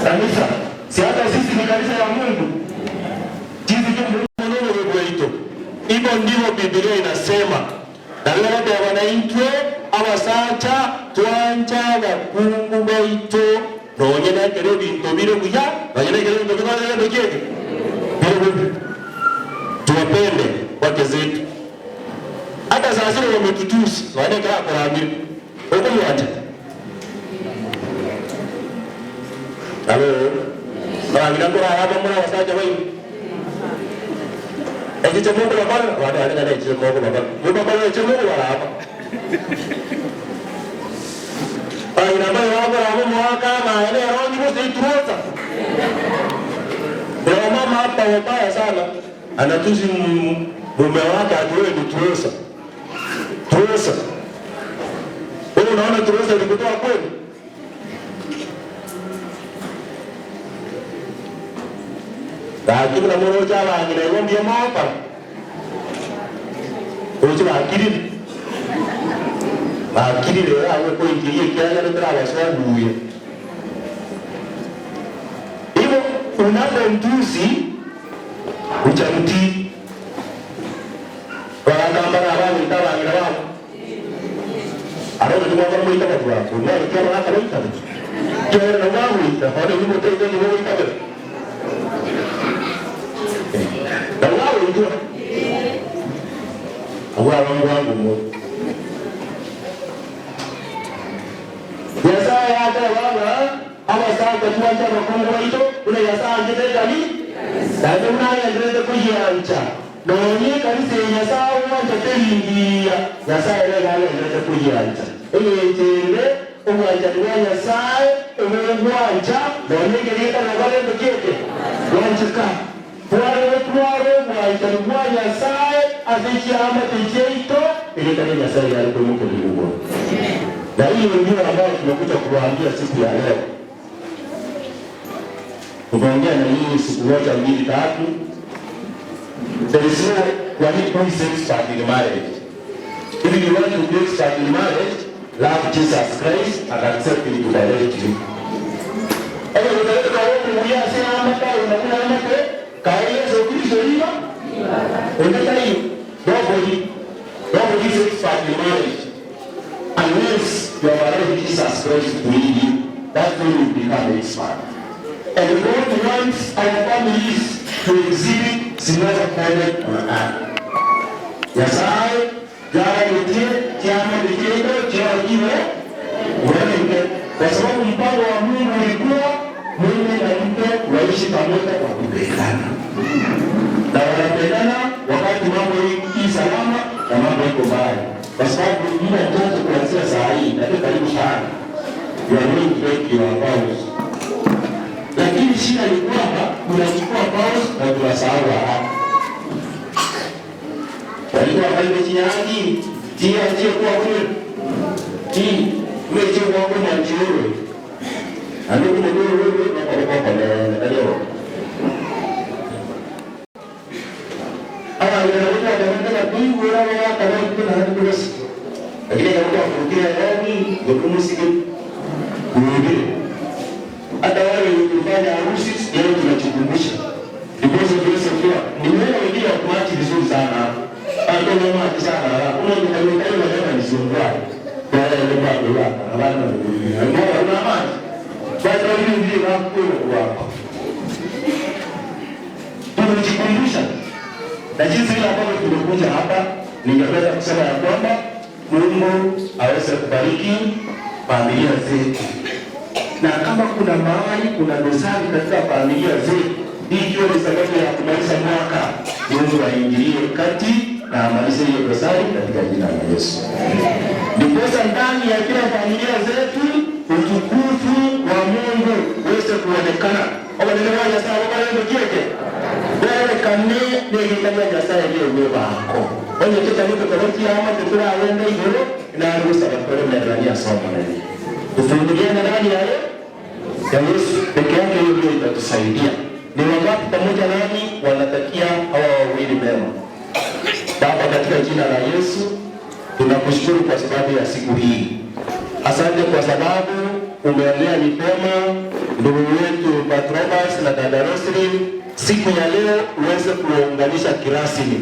kanisa. Si hata sisi ni kanisa ya Mungu. Jinsi vile Mungu mwenyewe wetu. Hivyo ndivyo Biblia inasema. Na leo wanaitwe abasacha twancha bakungu baitu nonye nekere bintu bire buya nonye nekere bintu bire buya bire buya tuwapende wake zetu hata saa zile wametutusi wanekera kuramira okumwanja alo barangira kuraraba muri abasacha bainu ekiche mungu bakora bana bari ngana ekiche mungu bakora mungu bakora ekiche mungu baraba Baina bayo bakora mwaka maene rongi bose ituroza. Kuna mama hapa wabaya sana anatusi mume wake ati wewe ni turosa. Turosa. Wewe unaona turosa ilikutoa kweli? Gaki buna moroche abang'ina igo mbuya mogokora? Roche bakirire? Bakirire ere agwo okoinkeria ekiagera terabasoa buya. Igo unapomtusi hujamtii. Bagakamba na abagwete abang'ina babo. Aro onye timwakora moite abaturanto, omworokia abagaaka baitabe, ekiagera nabwo bagoita, bono inwe motaite nigo goitabera. Nabwo bagoitwa. Abwo abang'u bwango more. Nyasae ateba ng'a abasacha twanche abakungu baito buna Nyasae anchete ekani, naende buna agendererete koyiancha. Nonya ekanisa eye Nyasae agwancha teri ngiya, Nyasae ere iga agendererete koyiancha. Engencho ende, obwanchani bwa Nyasae obogwancha nonya ekeria getari gokora gento ki'eke gwancheka. Tware gotwara obwanchani bwa Nyasae ase chiamate chiaito, erieta ria Nyasae riare koimokerigwa igoro. Na hiyo ndio ambayo tumekuja kuwaambia siku ya leo. Tumeongea na nyinyi siku moja mbili tatu. There is no one who is expert in marriage. If you want to be expert in marriage, love Jesus Christ and accept him to direct you. Onye gotagete koba omobuya ase eamate aye na buna eamate, kae Yeso Kristo riba, onde taiyo. Nobody, nobody is expert in marriage unless you have allowed Jesus Christ to lead you. That's when you become expert. And God wants our families to exhibit similar conduct on earth. Nyasaye yaganetie chiamate chiaito chiorokigwe bw'emete, kwa sababu mpango wa Mungu ulikuwa mume na mke waishi pamoja kwa kupendana, na wanapendana wakati mambo i salama na mambo iko mbaya, kwa sababu muda mchache kuanzia saa hii na karibu sana you are going to break your vows. Lakini shida ni kwamba tunachukua vows na tunasahau haraka. Walikuwa karibu chinyangi tia tie kwa kule ti ule tie kwa kule mchiwe ando kule kule wewe na kwa kwa kwa na leo ama ile ndio ndio ndio kuiwa na kwa kwa na ndio lakini kama kufikia yani ndio kuhubiri. Hata wale waliofanya harusi leo tunajikumbusha. Ndiposa tuweze kuwa ni wewe wengine wa kuachi vizuri sana. Hata kama maji sana, kuna ndio ndio ndio nisumbua. Baada ya bado la habari na ndio una maji. Basi wale ndio kwa kwa. Tunajikumbusha. Na jinsi vile ambavyo tumekuja hapa, ningependa kusema ya kwamba Mungu aweze kubariki familia zetu, na kama kuna mahali kuna dosari katika familia zetu, hii ikiwa ni sababu ya kumaliza mwaka, Mungu aingilie kati na amalize hiyo dosari katika jina la Yesu. Ndiposa ndani ya kila familia zetu utukufu wa Mungu uweze kuonekana. Obanene wa Nyasaye obarendo kieke berekane negekania Nyasaye riewe bako onye kitaniko korokia amate turagenda iguru na ruhusa bakore mnerania somo tuvumiliane ndani ya ya Yesu peke yake, hiyo ndio itatusaidia. Ni wangapi pamoja nami wanatakia hawa wawili mema? Baba, katika jina la Yesu tunakushukuru kwa sababu ya siku hii. Asante kwa sababu umeonea ni vyema ndugu wetu Patrobas na dada Roslyn siku ya leo uweze kuwaunganisha kirasmi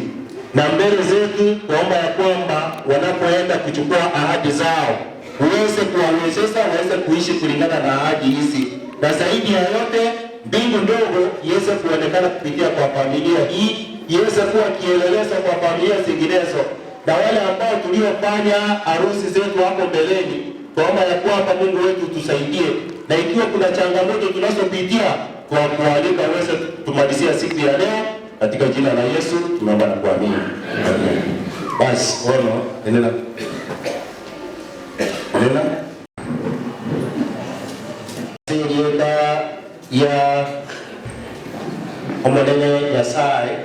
na mbele zetu, kuomba ya kwamba wanapoenda kuchukua ahadi zao uweze kuwawezesha waweze kuishi kulingana na ahadi hizi, na zaidi ya yote mbingu ndogo iweze kuonekana kupitia kwa familia hii, iweze kuwa kielelezo kwa familia zinginezo, na wale ambao tuliofanya harusi zetu hapo mbeleni, tuomba ya kwamba Mungu wetu tusaidie, na ikiwa kuna changamoto tunazopitia, kwa kualika uweze tumalizia siku ya leo katika jina la Yesu tunaomba na kuamini. Amen. Basi ono endelea. Endelea. Serieta ya omonene Nyasaye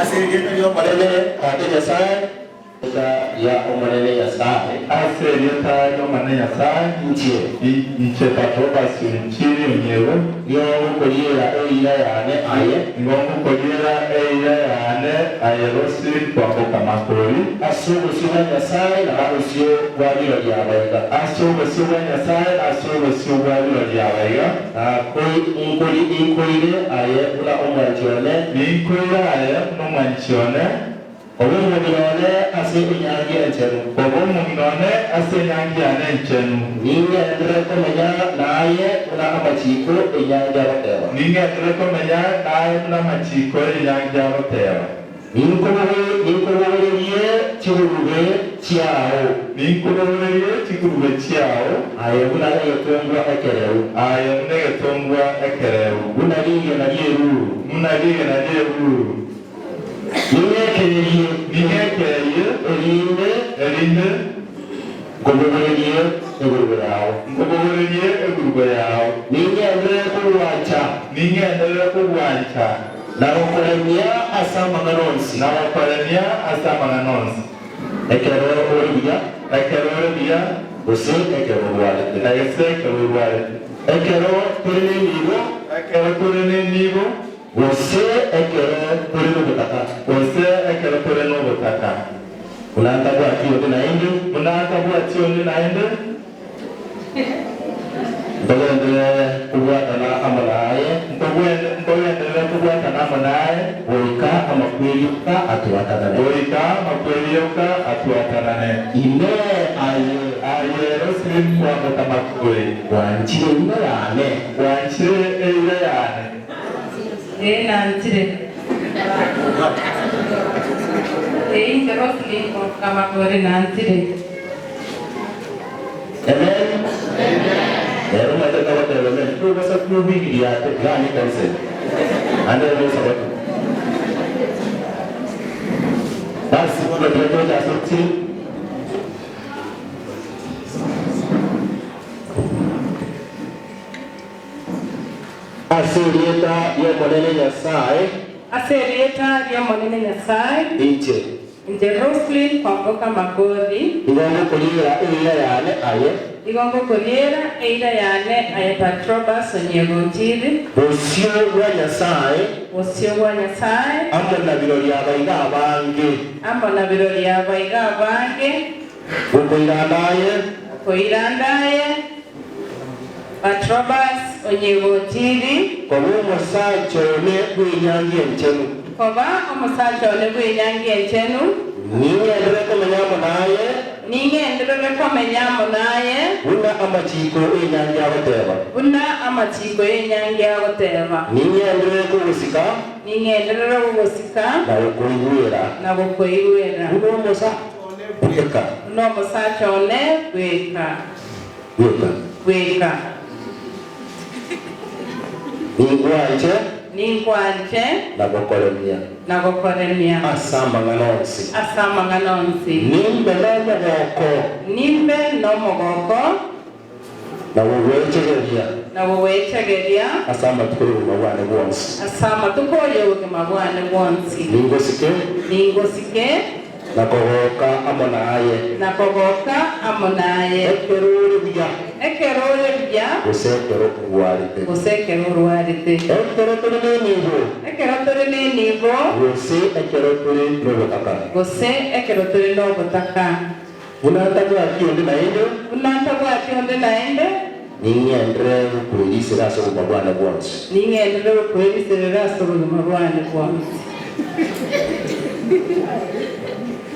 ase erieta riomonene ate Nyasaye. ria Omonene Nyasae. Ase erieta ri'Omonene Nyasae. Inche. Inche Patrobas Onchiri Onyiego. Nigo ngokoriera eira yane aye. Nigo ngokoriera eira yane aye Roslyn Kwamboka Makori. Ase obosio bwa Nyasae na obosio bwa birori abaiga. Ase obosio bwa Nyasae na ase obosio bwa birori abaiga. Na ninkoire aye buna omwanchi one. Ninkoire aye buna omwanchi one. Obe omong'ina one ase enyangi enchenu. Obe omong'ina one ase enyangi yane enchenu. Ning'enderere komenya naye buna amachiiko enyangi agoteba. Ning'enderere komenya naye buna amachiiko enyangi agoteba. Ninkobogorerie chigurube chiao. Ninkobogorerie chigurube chiao. Aye buna egetongwa ekereu. Aye buna egetongwa ekereu. Buna rigena ri'eruru. Buna rigena ri'eruru. Ning'ekerie. Ning'ekerie. Erinde. Erinde. Nkobogorerie egurube yao. Nkobogorerie egurube yao. Ning'enderere kogwancha. Ning'enderere kogwancha. Na gokoremia ase amang'ana onsi. Na gokoremia ase amang'ana onsi. Ekero ore buya. Ekero ore buya. Gose ekero orwarete. Na gose ekero orwarete. Ekero tore nenibo. Ekero tore nenibo. Gose ekero tore nobotaka. Gose ekero tore nobotaka. Buna ntabwati onde naende. Buna ntabwati onde naende. Ntogenderere kobwatana amo naye. Ntogenderere kobwatana amo naye. Goika amakweri oka atwatanane. Goika amakweri oka atwatanane. Inee! Aye. Aye Roslyn kwamboka makori. Gwanchire eira yane? Gwanchire eira yane. Ee, nanchire. Ee, inche Roslyn kwamboka makori nanchire. Amen. Rero omanyete togoteba amen, tobasa kobiriria ate iga ne ekanisa eye, naende ere nesabato. Basi bono tiga toche ase chiri. Ase erieta ri'Omonene Nyasae. Ase erieta ri'Omonene Nyasae. Inche. Inche Roslyn Kwamboka Makothi. Nigo ngokoriera eira yane aye. Nigo ngokoriera eira yane aye Patrobas Onyiego Otiri. Bosio bwa Nyasae. Bosio bwa Nyasae. Amo na birori abaiga abange. Amo na birori abaiga abange. Gokoiranda aye. Gokoiranda aye Patrobas Onyiego Otiri. Koba omosacha one bw'enyangi enchenu. Koba omosacha one bw'enyangi enchenu. Ning'enderere komenya amo naye. Ning'enderere komenya amo naye. Buna amachiiko y'enyangi agoteba. Buna amachiiko y'enyangi agoteba. Ning'enderere kogosika. Ning'enderere gogosika. Na gokoigwera. Na gokoigwera. Buna omosacha one bweka. Buna omosacha one bweka. Bweka. Bweka. Ninkwanche. Ninkwanche. Na gokoremia. Na gokoremia. Ase amang'ana onsi. Ase amang'ana onsi. Nimbe nomogoko. Nimbe nomogoko. Na gogwechegeria. Na gogwechegeria. Ase amatuko y'obogima bwane bwonsi. Ase amatuko y'obogima bwane bwonsi. Ningosike. Ningosike. Na kogoka amo naye. Na kogoka amo naye. Ekero ore buya. Ekero ore buya. Gose ekero orwarete. Gose ekero orwarete. Ekero tore nenibo. Ekero tore nenibo. Gose ekero tore nobotaka. Gose ekero tore nobotaka. Buna ntabwati onde naende. Buna ntabwati onde naende. Ning'enderere gokweriserera ase obogima bwane bwonsi. Ning'enderere gokweriserera ase obogima bwane bwonsi.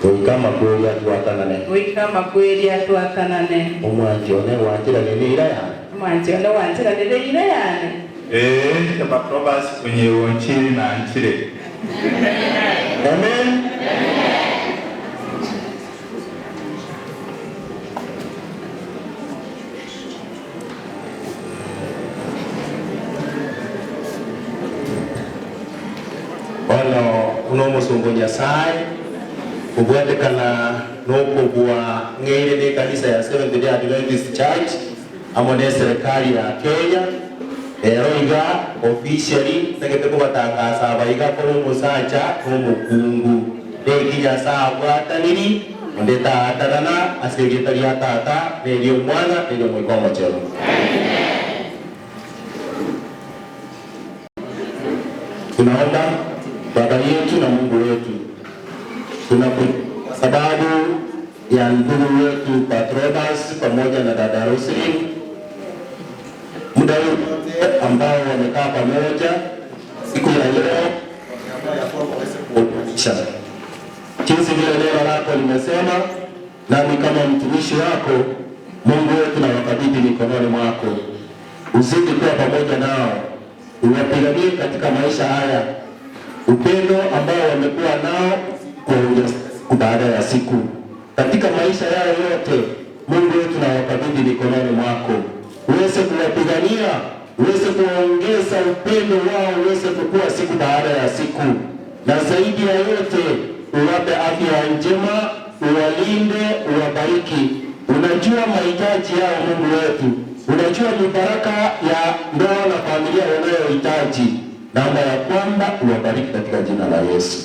Goika amakweri atwatanane. Goika amakweri atwatanane. Omwanchi one gwancheranire neira yane. Omwanchi one gwancheranire eira yane. Ee, inche Patrobas onyegonchiri nanchire. Amen. Bono buna omosomba o Nyasae, kobwatekana nokobua ng'eire nekanisa ya Seventh Day Adventist Church amo neserekari ya Kenya, rero iga officially ntagete kobatangasa aba iga koba omosacha na omokungu. Neki Nyasae abwataniri. Onde taatanana ase erieta ria Tata, na eri'Omwana, na eri'Omoika Omochenu. Tunaomba. Baba yetu na Mungu wetu, tunakushukuru kwa sababu ya ndugu wetu Patrobas pamoja na dada Roselyn, muda huu wote ambao wamekaa pamoja siku ya leo, wameamua ya kwamba waweze kuunganisha jinsi vile neno lako limesema, nami kama mtumishi wako Mungu wetu nawakabidhi mikononi mwako, uzidi kuwa pamoja nao, uwapiganie katika maisha haya, upendo ambao wamekuwa nao kuongeza siku baada ya siku katika maisha yao yote. Mungu wetu nawakabidhi mikononi mwako, uweze kuwapigania, uweze kuwaongeza upendo wao, uweze kukua siku baada ya siku, na zaidi ya yote uwape afya njema, uwalinde, uwabariki. Unajua mahitaji yao Mungu wetu, unajua mibaraka ya ndoa na familia wanayohitaji. Naomba ya kwamba uwabariki katika jina la Yesu.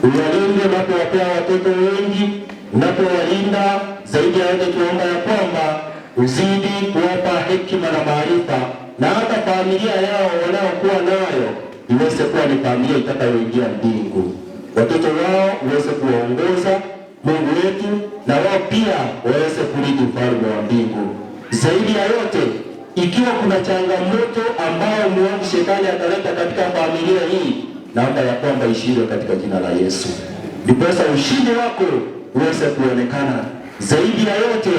Uwalinde unapowapea watoto wengi, unapowalinda zaidi ya yote, tuomba ya kwamba uzidi kuwapa hekima na maarifa, na hata familia yao wanaokuwa nayo iweze kuwa ni familia itakayoingia mbingu. Watoto wao uweze kuwaongoza Mungu wetu, na wao pia waweze kurithi ufalme wa mbingu. Zaidi ya yote, ikiwa kuna changamoto ambayo mwovu shetani ataleta katika familia hii, naomba ya kwamba ishindwe katika jina la Yesu, ndiposa ushindi wako uweze kuonekana. Zaidi ya yote,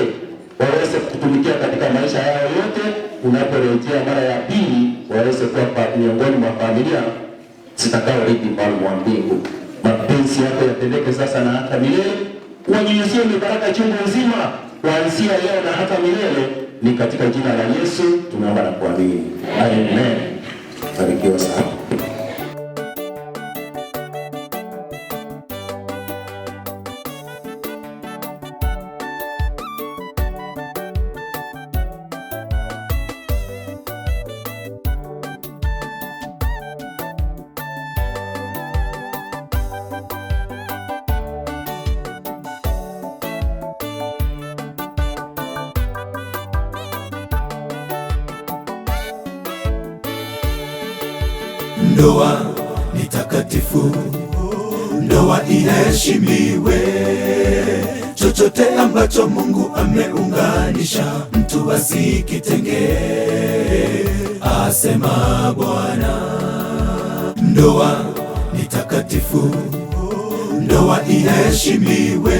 waweze kutumikia katika maisha yao yote, unaporejea mara ya pili, waweze kuwa miongoni mwa familia zitakaorithi ufalme wa mbingu. Mapenzi yako yatendeke sasa na hata milele. Wanyunyizie mibaraka chungu nzima kuanzia leo na hata milele. Ni katika jina la Yesu tunaomba na kuamini, amen. Barikiwa sana. Ndoa ni takatifu, ndoa iheshimiwe. Chochote ambacho Mungu ameunganisha, mtu asikitenge, asema Bwana. Ndoa ni takatifu, ndoa iheshimiwe.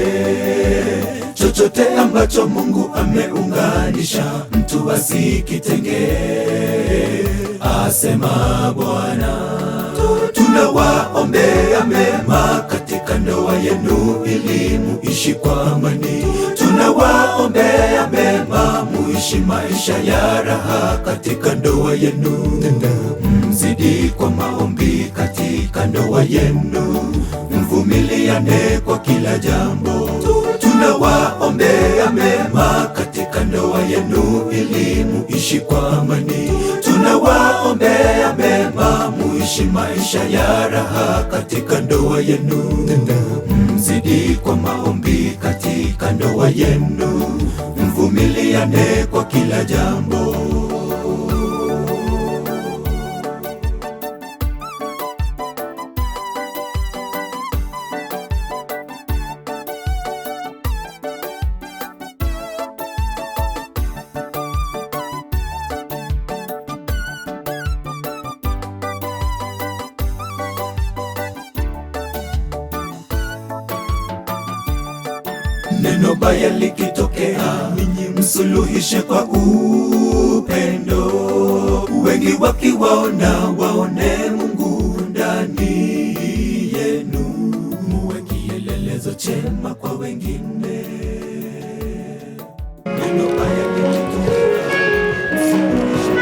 Chochote ambacho Mungu ameunganisha, mtu asikitenge, asema Bwana. Tunawaombea mema katika ndoa yenu ili muishi kwa amani. Tunawaombea mema muishi maisha ya raha katika ndoa yenu. Mzidi kwa maombi katika ndoa yenu, mvumiliane kwa kila jambo. Tunawaombea mema katika ndoa yenu ili muishi kwa amani. Tunawaombea mema muishi maisha ya raha katika ndoa yenu. Mzidi kwa maombi katika ndoa yenu, mvumiliane kwa kila jambo. Neno baya likitokea, ninyi msuluhishe kwa upendo. Wengi wakiwaona waone Mungu ndani yenu, muwe kielelezo chema kwa wengine. Neno baya likitokea, msuluhishe.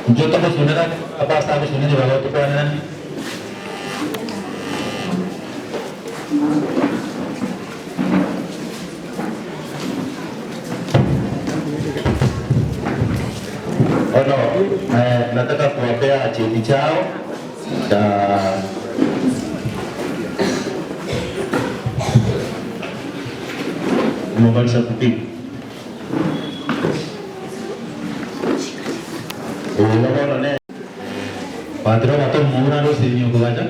Intwe togosunera ase agosunera ribaga tokwaneranie. Bono nataka kuwapea cheti chao cha Nimemaliza kupiga. Igo bono ne Patro batomura rosinyo kogacha.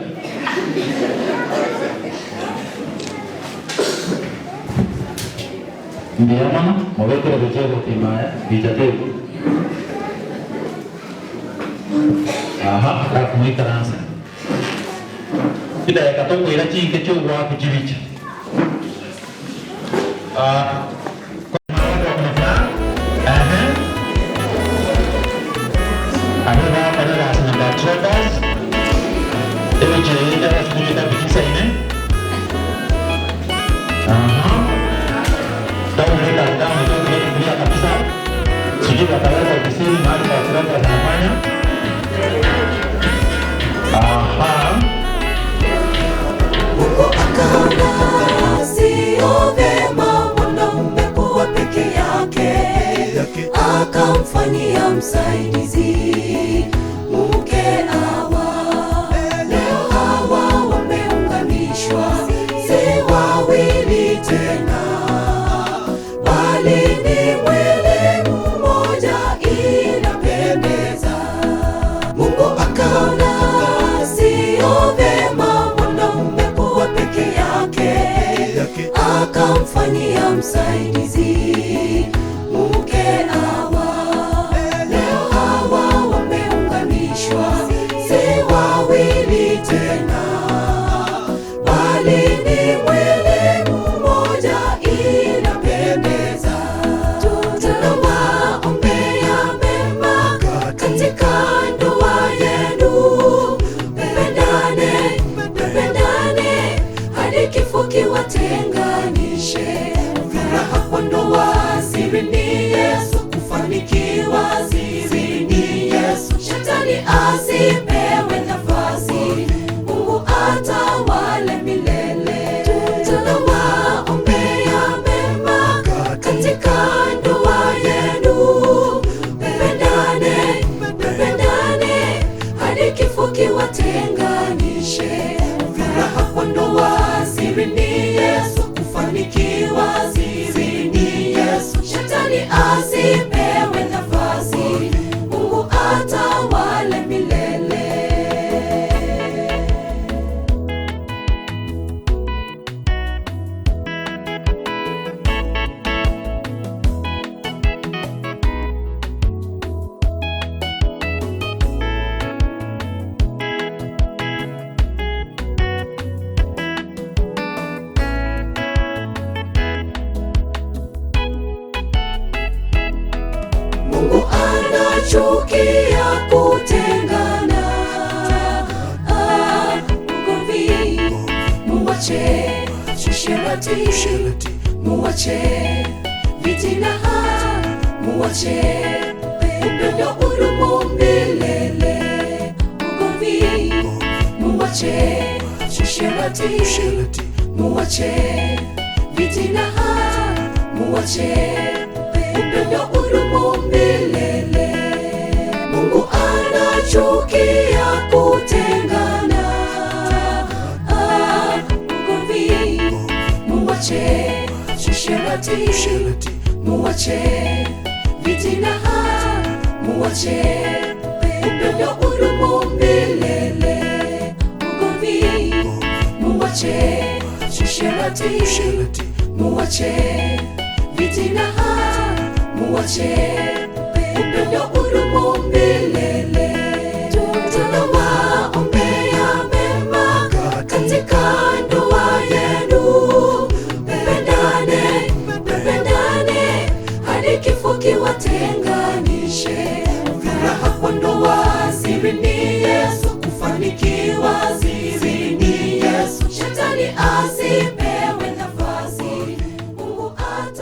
Mbuya mono, mobekere gochia gopima aya, bicha tebi. Aha, alafu moikaranse. Chidakika tokoira chinke chiogoaka chibicha. Ah, ehe. Abwo bakora egasi na Patrobas, ebicha eye ekero etabu chisaine. Aha. Down, let us down, itoke kulia kabisa. Sijui wataweka ofisini mahali Patrobas anafanya. Aha. Akaona sio vema mwanaume kuwa peke yake, akamfanyia msaidizi mke Hawa. Leo hawa wameunganishwa, si wawili tena, bali ni mwili mmoja. Inapendeza. Mungu akaona sio vema mwanaume kuwa peke yake, akamfanyia msaidizi mke Hawa. Leo hawa wameunganishwa, si wawili tena, bali ni mwili mmoja. Inapendeza. Tunawaombea mema katika ndoa yenu, mpendane, mpendane hadi kifo kiwatenganishe. Furaha kwa ndoa, siri ni Yesu, kufanikiwa siri ni Yesu. Shetani asipewe nafasi, Mungu atawale milele. Tunawaombea mema katika ndoa yenu, mpendane, mpendane hadi kifo kiwatenganishe. Furaha kwa ndoa, siri ni Yesu, kufanikiwa siri ni Yesu. Shetani asipewe nafasi, Mungu atawale milele. Mungu anachukia kutengana. Ah, ugomvi muwache, usherati muwache, fitina muwache, upendo udumu milele. Ugomvi muwache, usherati muwache, fitina muwache, upendo udumu milele. Mungu anachukia kutengana. Ah, ugomvi muwache, usherati muwache, fitina muwache, upendo udumu milele. Ugomvi muwache, usherati muwache, fitina muwache, upendo udumu milele. Tunawaombea mema katika ndoa yenu, mpendane, mpendane hadi kifo kiwatenganishe. Furaha kwa ndoa, siri ni Yesu, kufanikiwa siri ni Yesu. Shetani asipewe nafasi, Mungu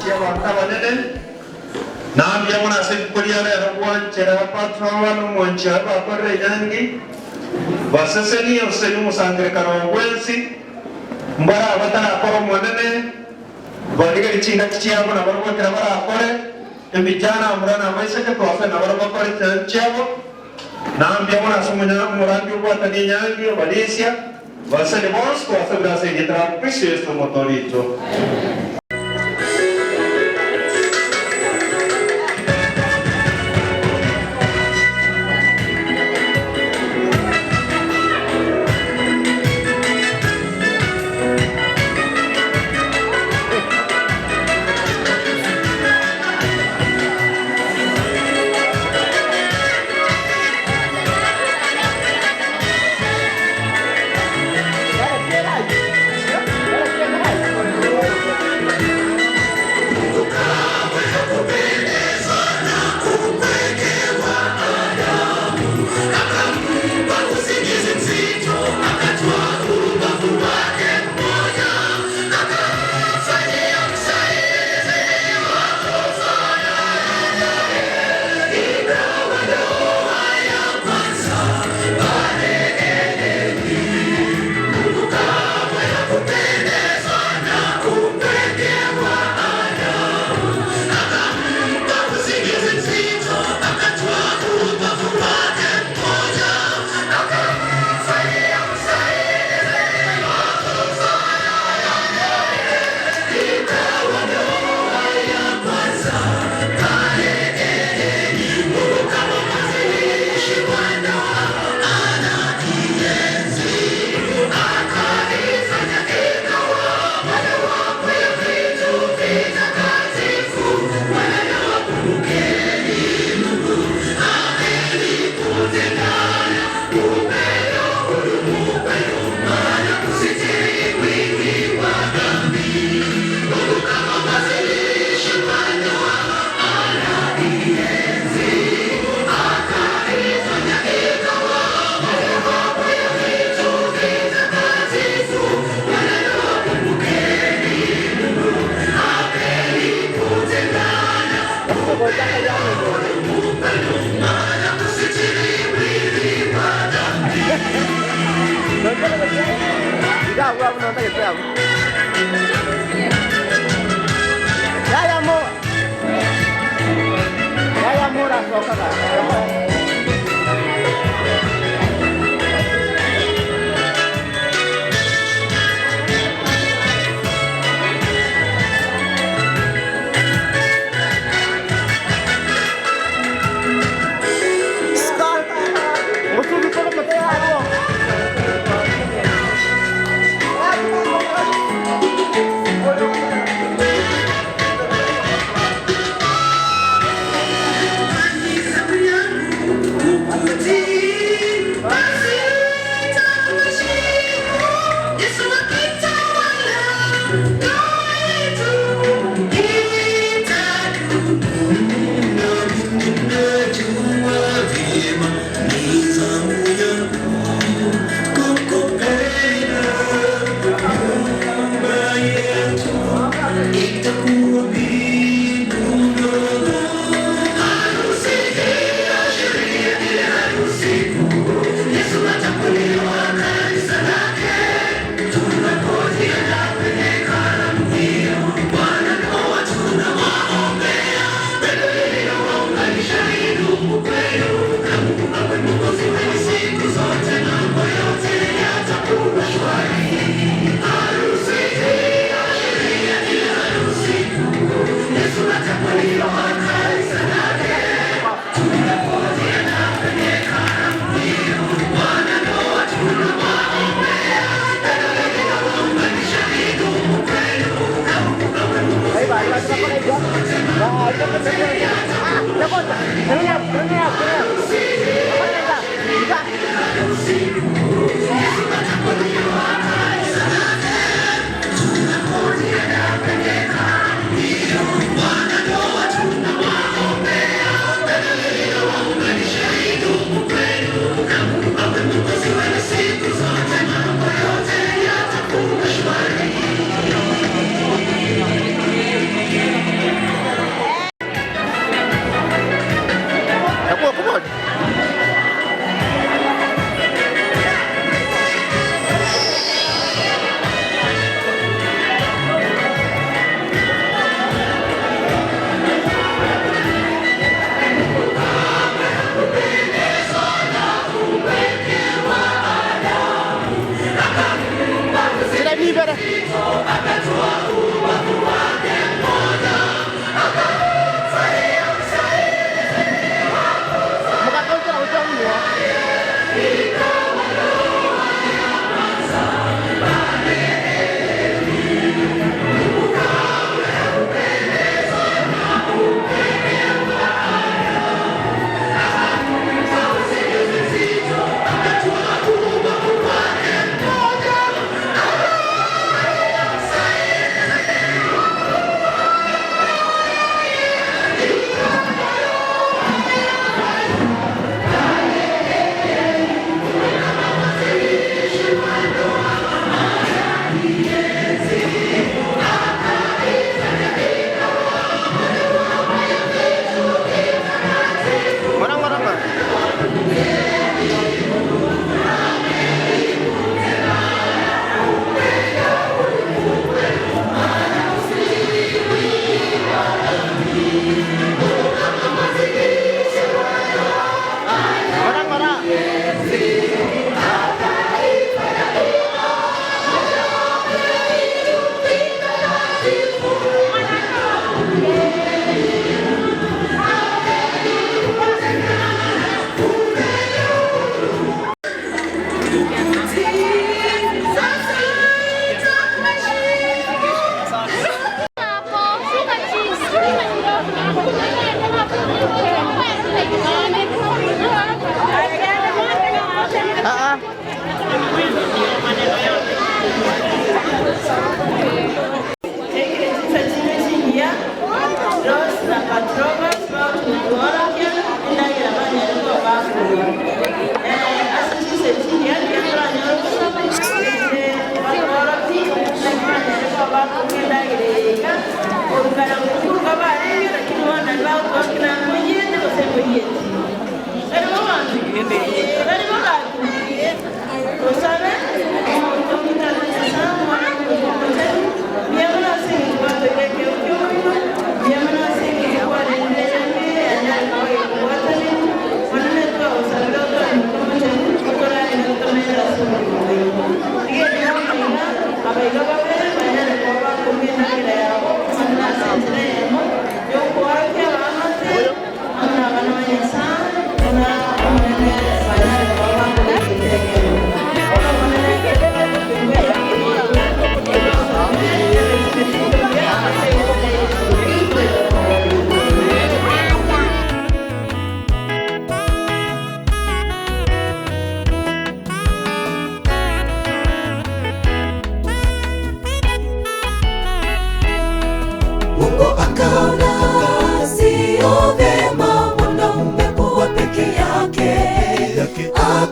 Kiabantu abanene Nambia mono ase rituko ria rero gwanchera Patroba na omwanchi oye bakorire enyangi, basesenie osesenie omosangererekano oo bwensi, mbare abatarakora Omonene, barigerie chingaki chiabo nabarabwo ekero barakore, emechano amura na amaiseke twasabire nabarabwo bakore chinyangi chiabo. Nambia mono ase omorandia obwatanie enyangi, obarisia, basesenie bonsi twasabire ase erieta ria Kristo Yeso Omotoori oito.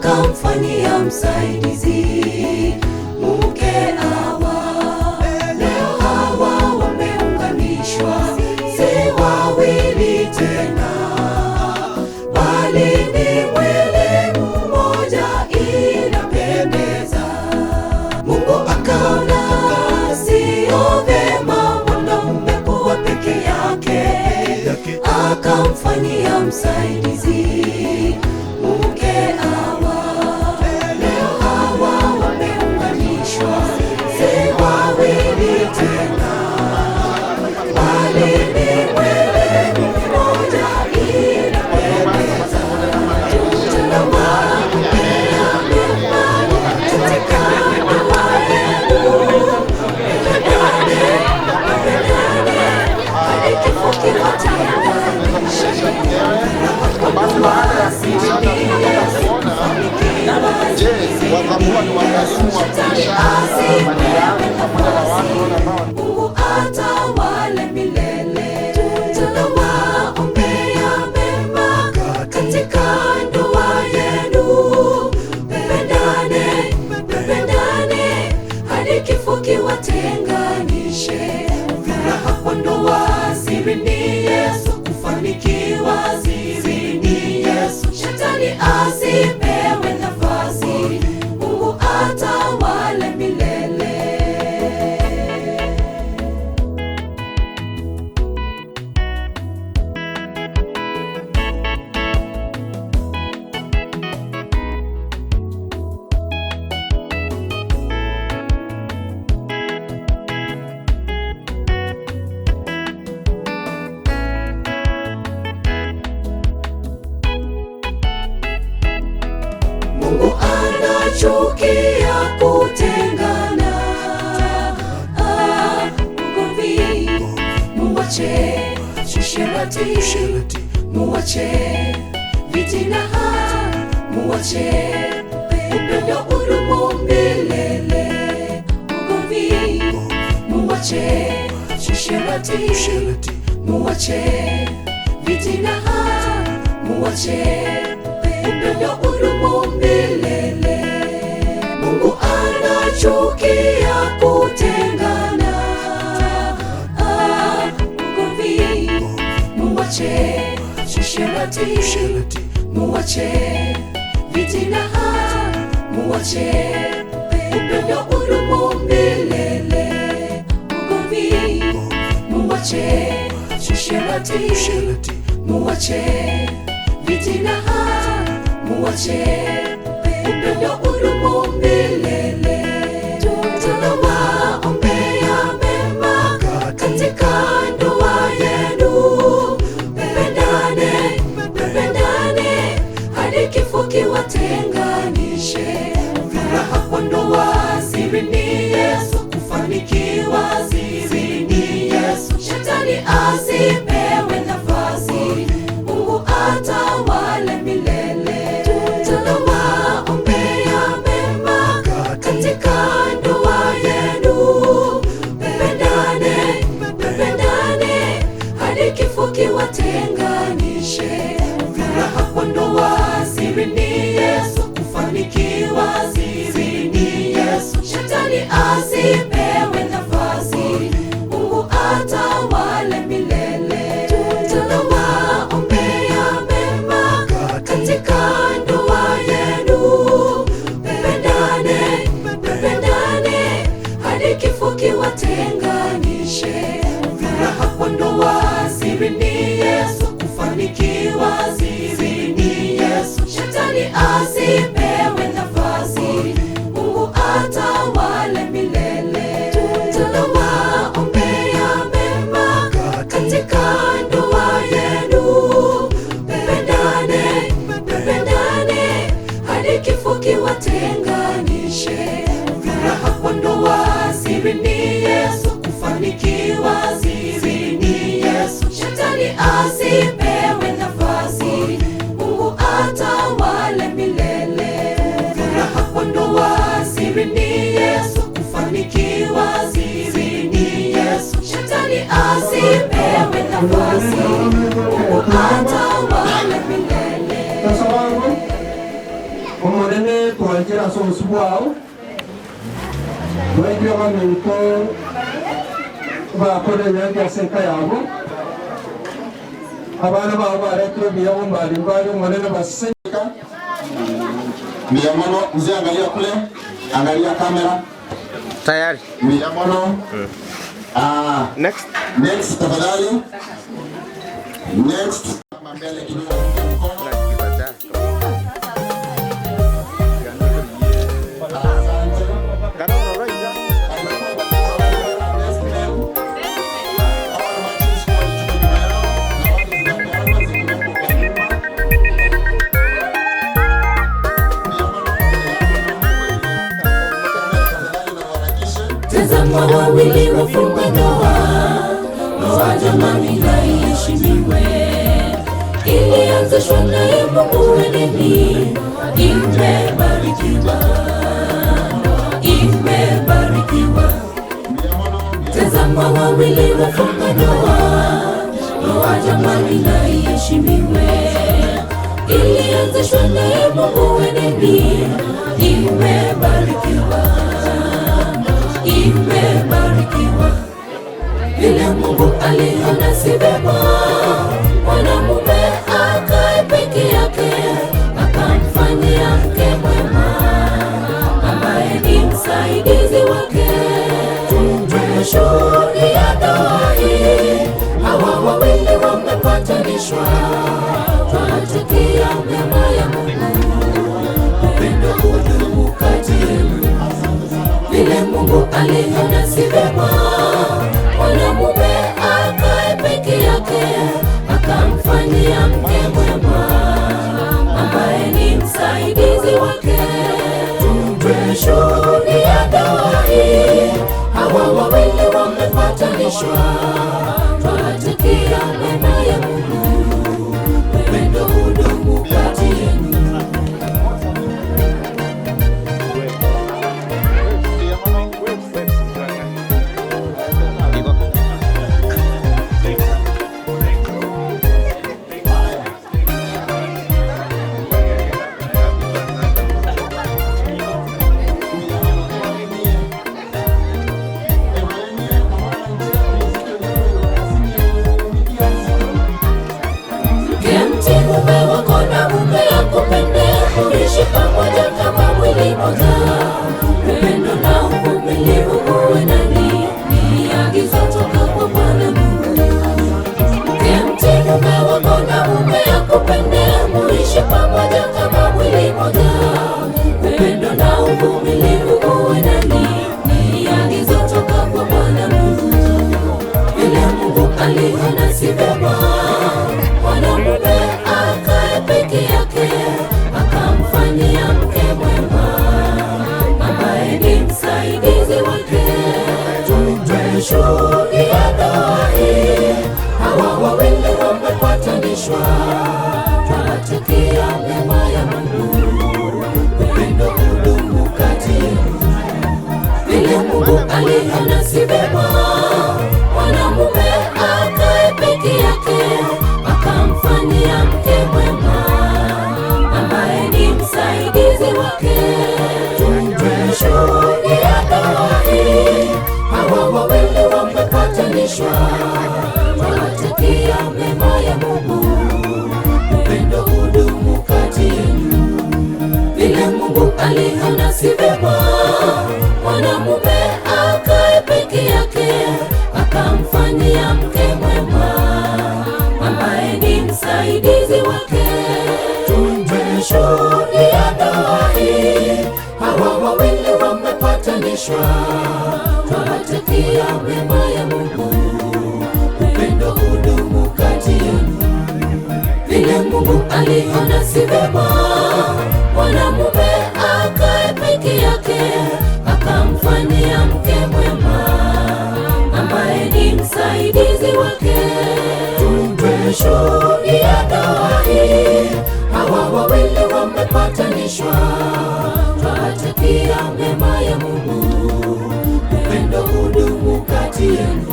akamfanyia msaidizi mke Hawa. Leo hawa wameunganishwa, si wawili tena, bali ni mwili mmoja. Inapendeza. Mungu akaona sio vema mwanaume kuwa peke yake, akamfanyia msaidizi mke Hawa. Leo hawa wameunganishwa, si wawili tena, bali ni mwili mmoja. Inapendeza. Tunawaombea mema katika ndoa yenu. Mpendane, mpendane hadi kifo kiwatenganishe. Mungu atawale milele. Tunawaombea mema katika ndoa yenu. Mpendane, mpendane hadi kifo kiwatenganishe. Furaha kwa ndoa, siri ni Yesu. Kufanikiwa, siri ni Yesu. Shetani asipewe nafasi. Mungu atawale milele. Mungu anachukia kutengana. Ah, ugomvi muwache, usherati muwache, fitina muwache, upendo udumu milele. Ugomvi muwache, usherati muwache, fitina muwache, upendo udumu milele. Mungu anachukia kutengana. Ah, ugomvi muwache, usherati muwache, fitina muwache, upendo udumu milele. Ugomvi muwache, usherati muwache, fitina muwache, upendo udumu milele. Tunawaombea mema katika ndoa yenu. Mpendane, mpendane hadi kifo kiwatenganishe. Furaha kwa ndoa, siri ni Yesu. Kufanikiwa, siri ni Yesu. Shetani asipewe nafasi. Mungu atawale milele. Tunawaombea mema katika ndoa yenu. Mpendane, mpendane hadi kifo kiwatenganishe. Furaha kwa ndoa, siri ni Yesu. Kufanikiwa, siri ni Yesu. Shetani asipewe nafasi. Mungu atawale milele. Tunawaombea mema katika ndoa yenu. Mpendane, mpendane hadi kifo kiwatenganishe. Furaha kwa ndoa, siri ni Yesu. Kufanikiwa, siri ni Yesu. Shetani asipewe nafasi. Mungu atawale milele. Tunawaombea mema katika ndoa yenu. Mpendane, mpendane hadi kifo kiwatenganishe. Furaha kwa ndoa, siri ni Yesu. Kufanikiwa, siri ni Yesu. Shetani asipewe nafasi. Mungu atawale milele. Furaha kwa ndoa, siri ni Yesu. Kufanikiwa, siri ni Yesu. Shetani asipewe nafasi. Mungu atawale milele. Omonene. Twaikire ase obosio bwao, twaikire abaminto bakore enyangi ase enka yabo, abana babo baretire ebiegwa mbari mbari Omonene basesenie. Mbuya mono mzee, angalia kule, angalia kamera. Tayari. Mbuya mono. Ah, next. Next tafadhali. Next. Mbele kidogo mkono. Tazama wawili wafunga ndoa, ndoa jamani na iheshimiwe. Ilianzishwa naye Mungu Edeni, imebarikiwa, imebarikiwa. Tazama wawili wafunga ndoa, ndoa jamani na iheshimiwe. Ilianzishwa naye Mungu Edeni, imebarikiwa imebarikiwa vile Mungu aliona si vema mwanamume akae peke yake, akamfanyia mke mwema ambaye ni msaidizi wake. Tumeshuhudia ndoa hii, hawa wawili wamepatanishwa, twatakia mema ya Mungu, upendo udumu kati yenu vile Mungu aliona si vema mwanamume akae peke yake, akamfanyia mke mwema ambaye ni msaidizi wake. Tumeshuhudia ndoa hii, hawa wawili wamepatanishwa, twatakia mema ya Mungu, upendo udumu kati yenu. Mke mti mume wako na mume akupende, muishi pamoja kama mwili mmoja. Upendo na uvumilivu uwe nanyi, ni agizo toka kwa Bwana Mungu. Mke mti mume wako na mume akupende, muishi pamoja kama mwili mmoja. Upendo na uvumilivu uwe nanyi, ni agizo toka kwa Bwana Mungu. Vile Mungu aliona si vema mwanamume akae peke yake, akamfanyia mke mwema ambaye ni msaidizi wake. Tumeshuhudia ndoa hii, hawa wawili wamepatanishwa, twatakia mema ya Mungu, upendo udumu kati yenu. Vile Mungu aliona si vema mwanamume akae peke yake, akamfanyia mke mwema ambaye ni msaidizi wake. Tumeshuhudia ndoa hii, hawa wawili wamepatanishwa, twatakia mema ya Mungu, upendo udumu kati yenu. Vile Mungu aliona si vema mwanamume akae peke yake, akamfanyia mke mwema ambaye ni msaidizi wake. Tumeshuhudia ndoa hii, hawa wawili wamepatanishwa, twawatakia mema ya Mungu, upendo udumu kati yenu. Vile Mungu aliona si vema mwanamume akae peke yake, akamfanyia mke mwema ambaye ni msaidizi wake. Tumeshuhudia ndoa hii, hawa wawili wamepatanishwa, twawatakia mema ya Mungu, upendo udumu kati yenu.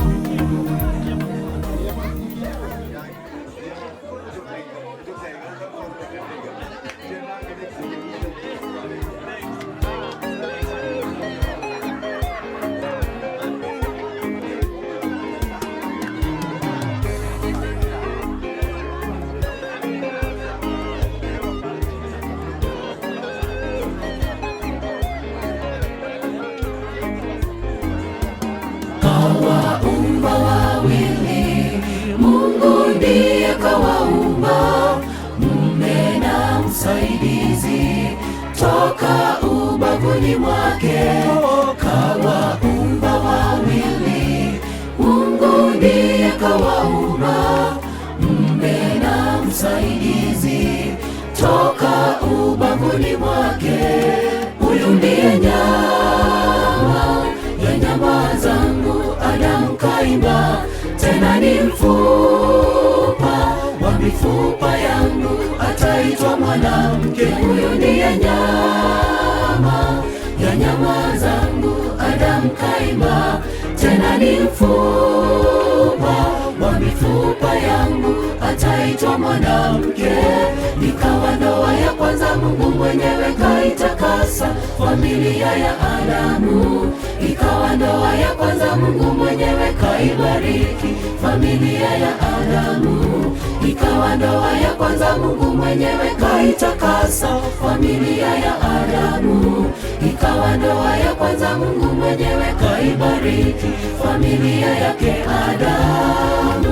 msaidizi toka ubavuni mwake, kawaumba wawili. Mungu ndiye kawaumba mme na msaidizi toka ubavuni mwake. Huyu ndiye nyama ya nyama zangu, Adamu kaimba, tena ni mfupa wa mifupa yangu, ataitwa mwanamke. Huyu ndiye nyama ya nyama zangu, Adamu kaimba, tena ni mfupa wa mifupa yangu, ataitwa mwanamke. Ikawa ndoa ya kwanza, Mungu mwenyewe kaitakasa familia ya Adamu. Ikawa ndoa ya kwanza, Mungu mwenyewe kaibariki familia ya Adamu. Ikawa ndoa ya kwanza, Mungu mwenyewe kaitakasa familia ya Adamu. Ikawa ndoa ya kwanza, Mungu mwenyewe kaibariki familia yake Adamu.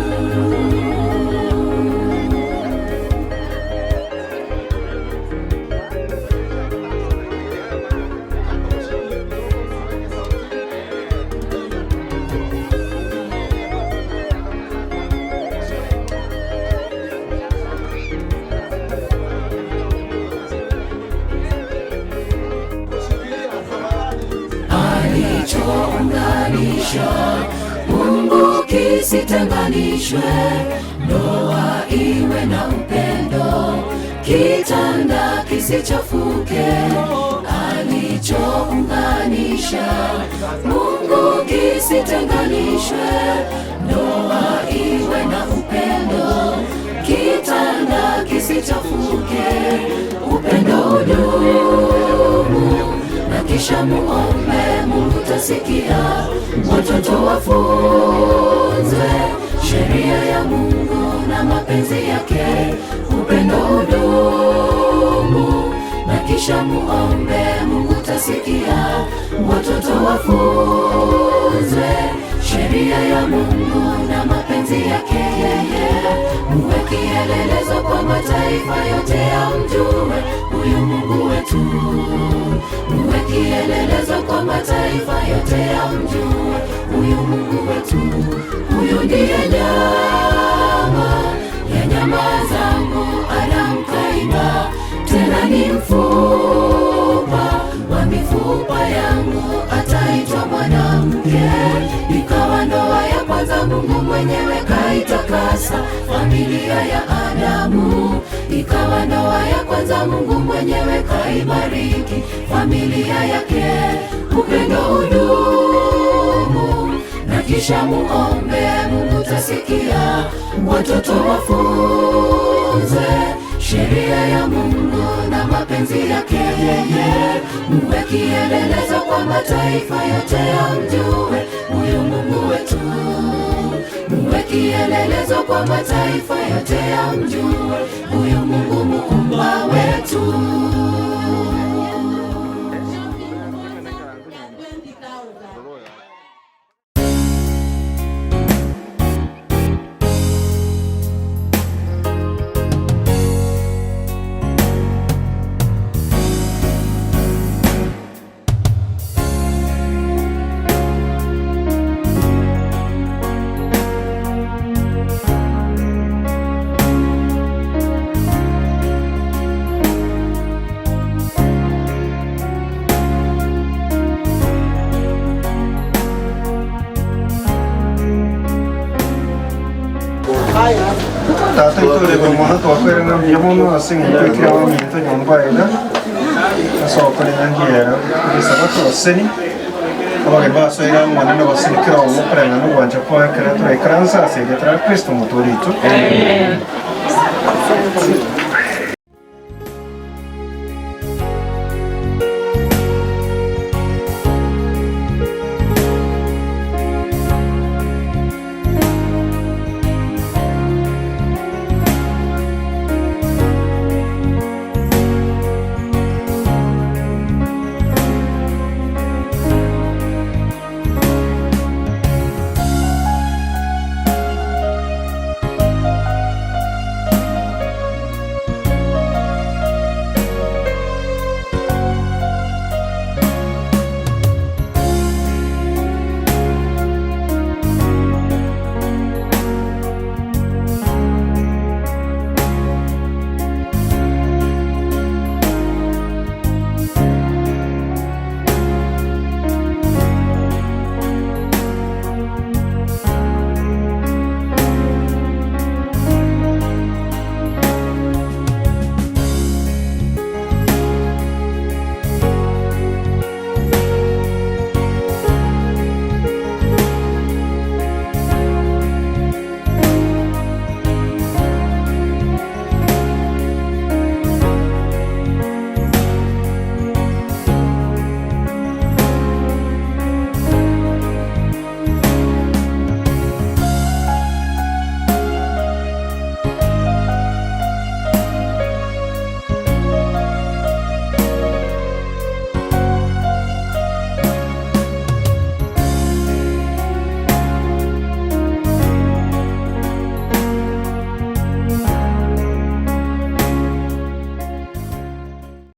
Alichounganisha Mungu kisitenganishwe, ndoa iwe na upendo, kitanda kisichafuke. Alichounganisha Mungu kisitenganishwe, ndoa iwe na upendo, kitanda kisichafuke, upendo udumu na kisha muombe Mungu tasikia. Watoto wafunzwe sheria ya Mungu na mapenzi yake, upendo udumu na kisha muombe Mungu tasikia. Watoto wafunzwe sheria ya Mungu na mapenzi yake yeye, muwe kielelezo kwa mataifa yote yamjue huyu Mungu wetu muwe kielelezo kwa mataifa yote yamjue huyu Mungu wetu. Huyu ndiye nyama ya nyama zangu, Adamu kaimba, tena ni mfupa wa mifupa yangu, ataitwa mwanamke. Ikawa ndoa ya kwanza, Mungu mwenyewe kaitakasa familia ya Adamu. Ikawa ndoa ya kwanza, Mungu mwenyewe kaibariki familia yake. Upendo udumu na kisha muombe Mungu tasikia. Watoto wafunzwe sheria ya Mungu na mapenzi yake yeye, muwe kielelezo kwa mataifa yote yamjue huyu Mungu wetu muwe kielelezo kwa mataifa yote yamjue huyu Mungu muumba wetu. Tata itore mono twakwere ng'a mbuya mono ase eng'encho ekero abaminto nyomba iga ase ogokora enyangi ero egesaba tobaseni abageni basoire amo Omonene obaseni kera oyomo okoreng'ana ogwancha kwaye ekero toraikaranse ase erieta ria Kristo Omotoori oito.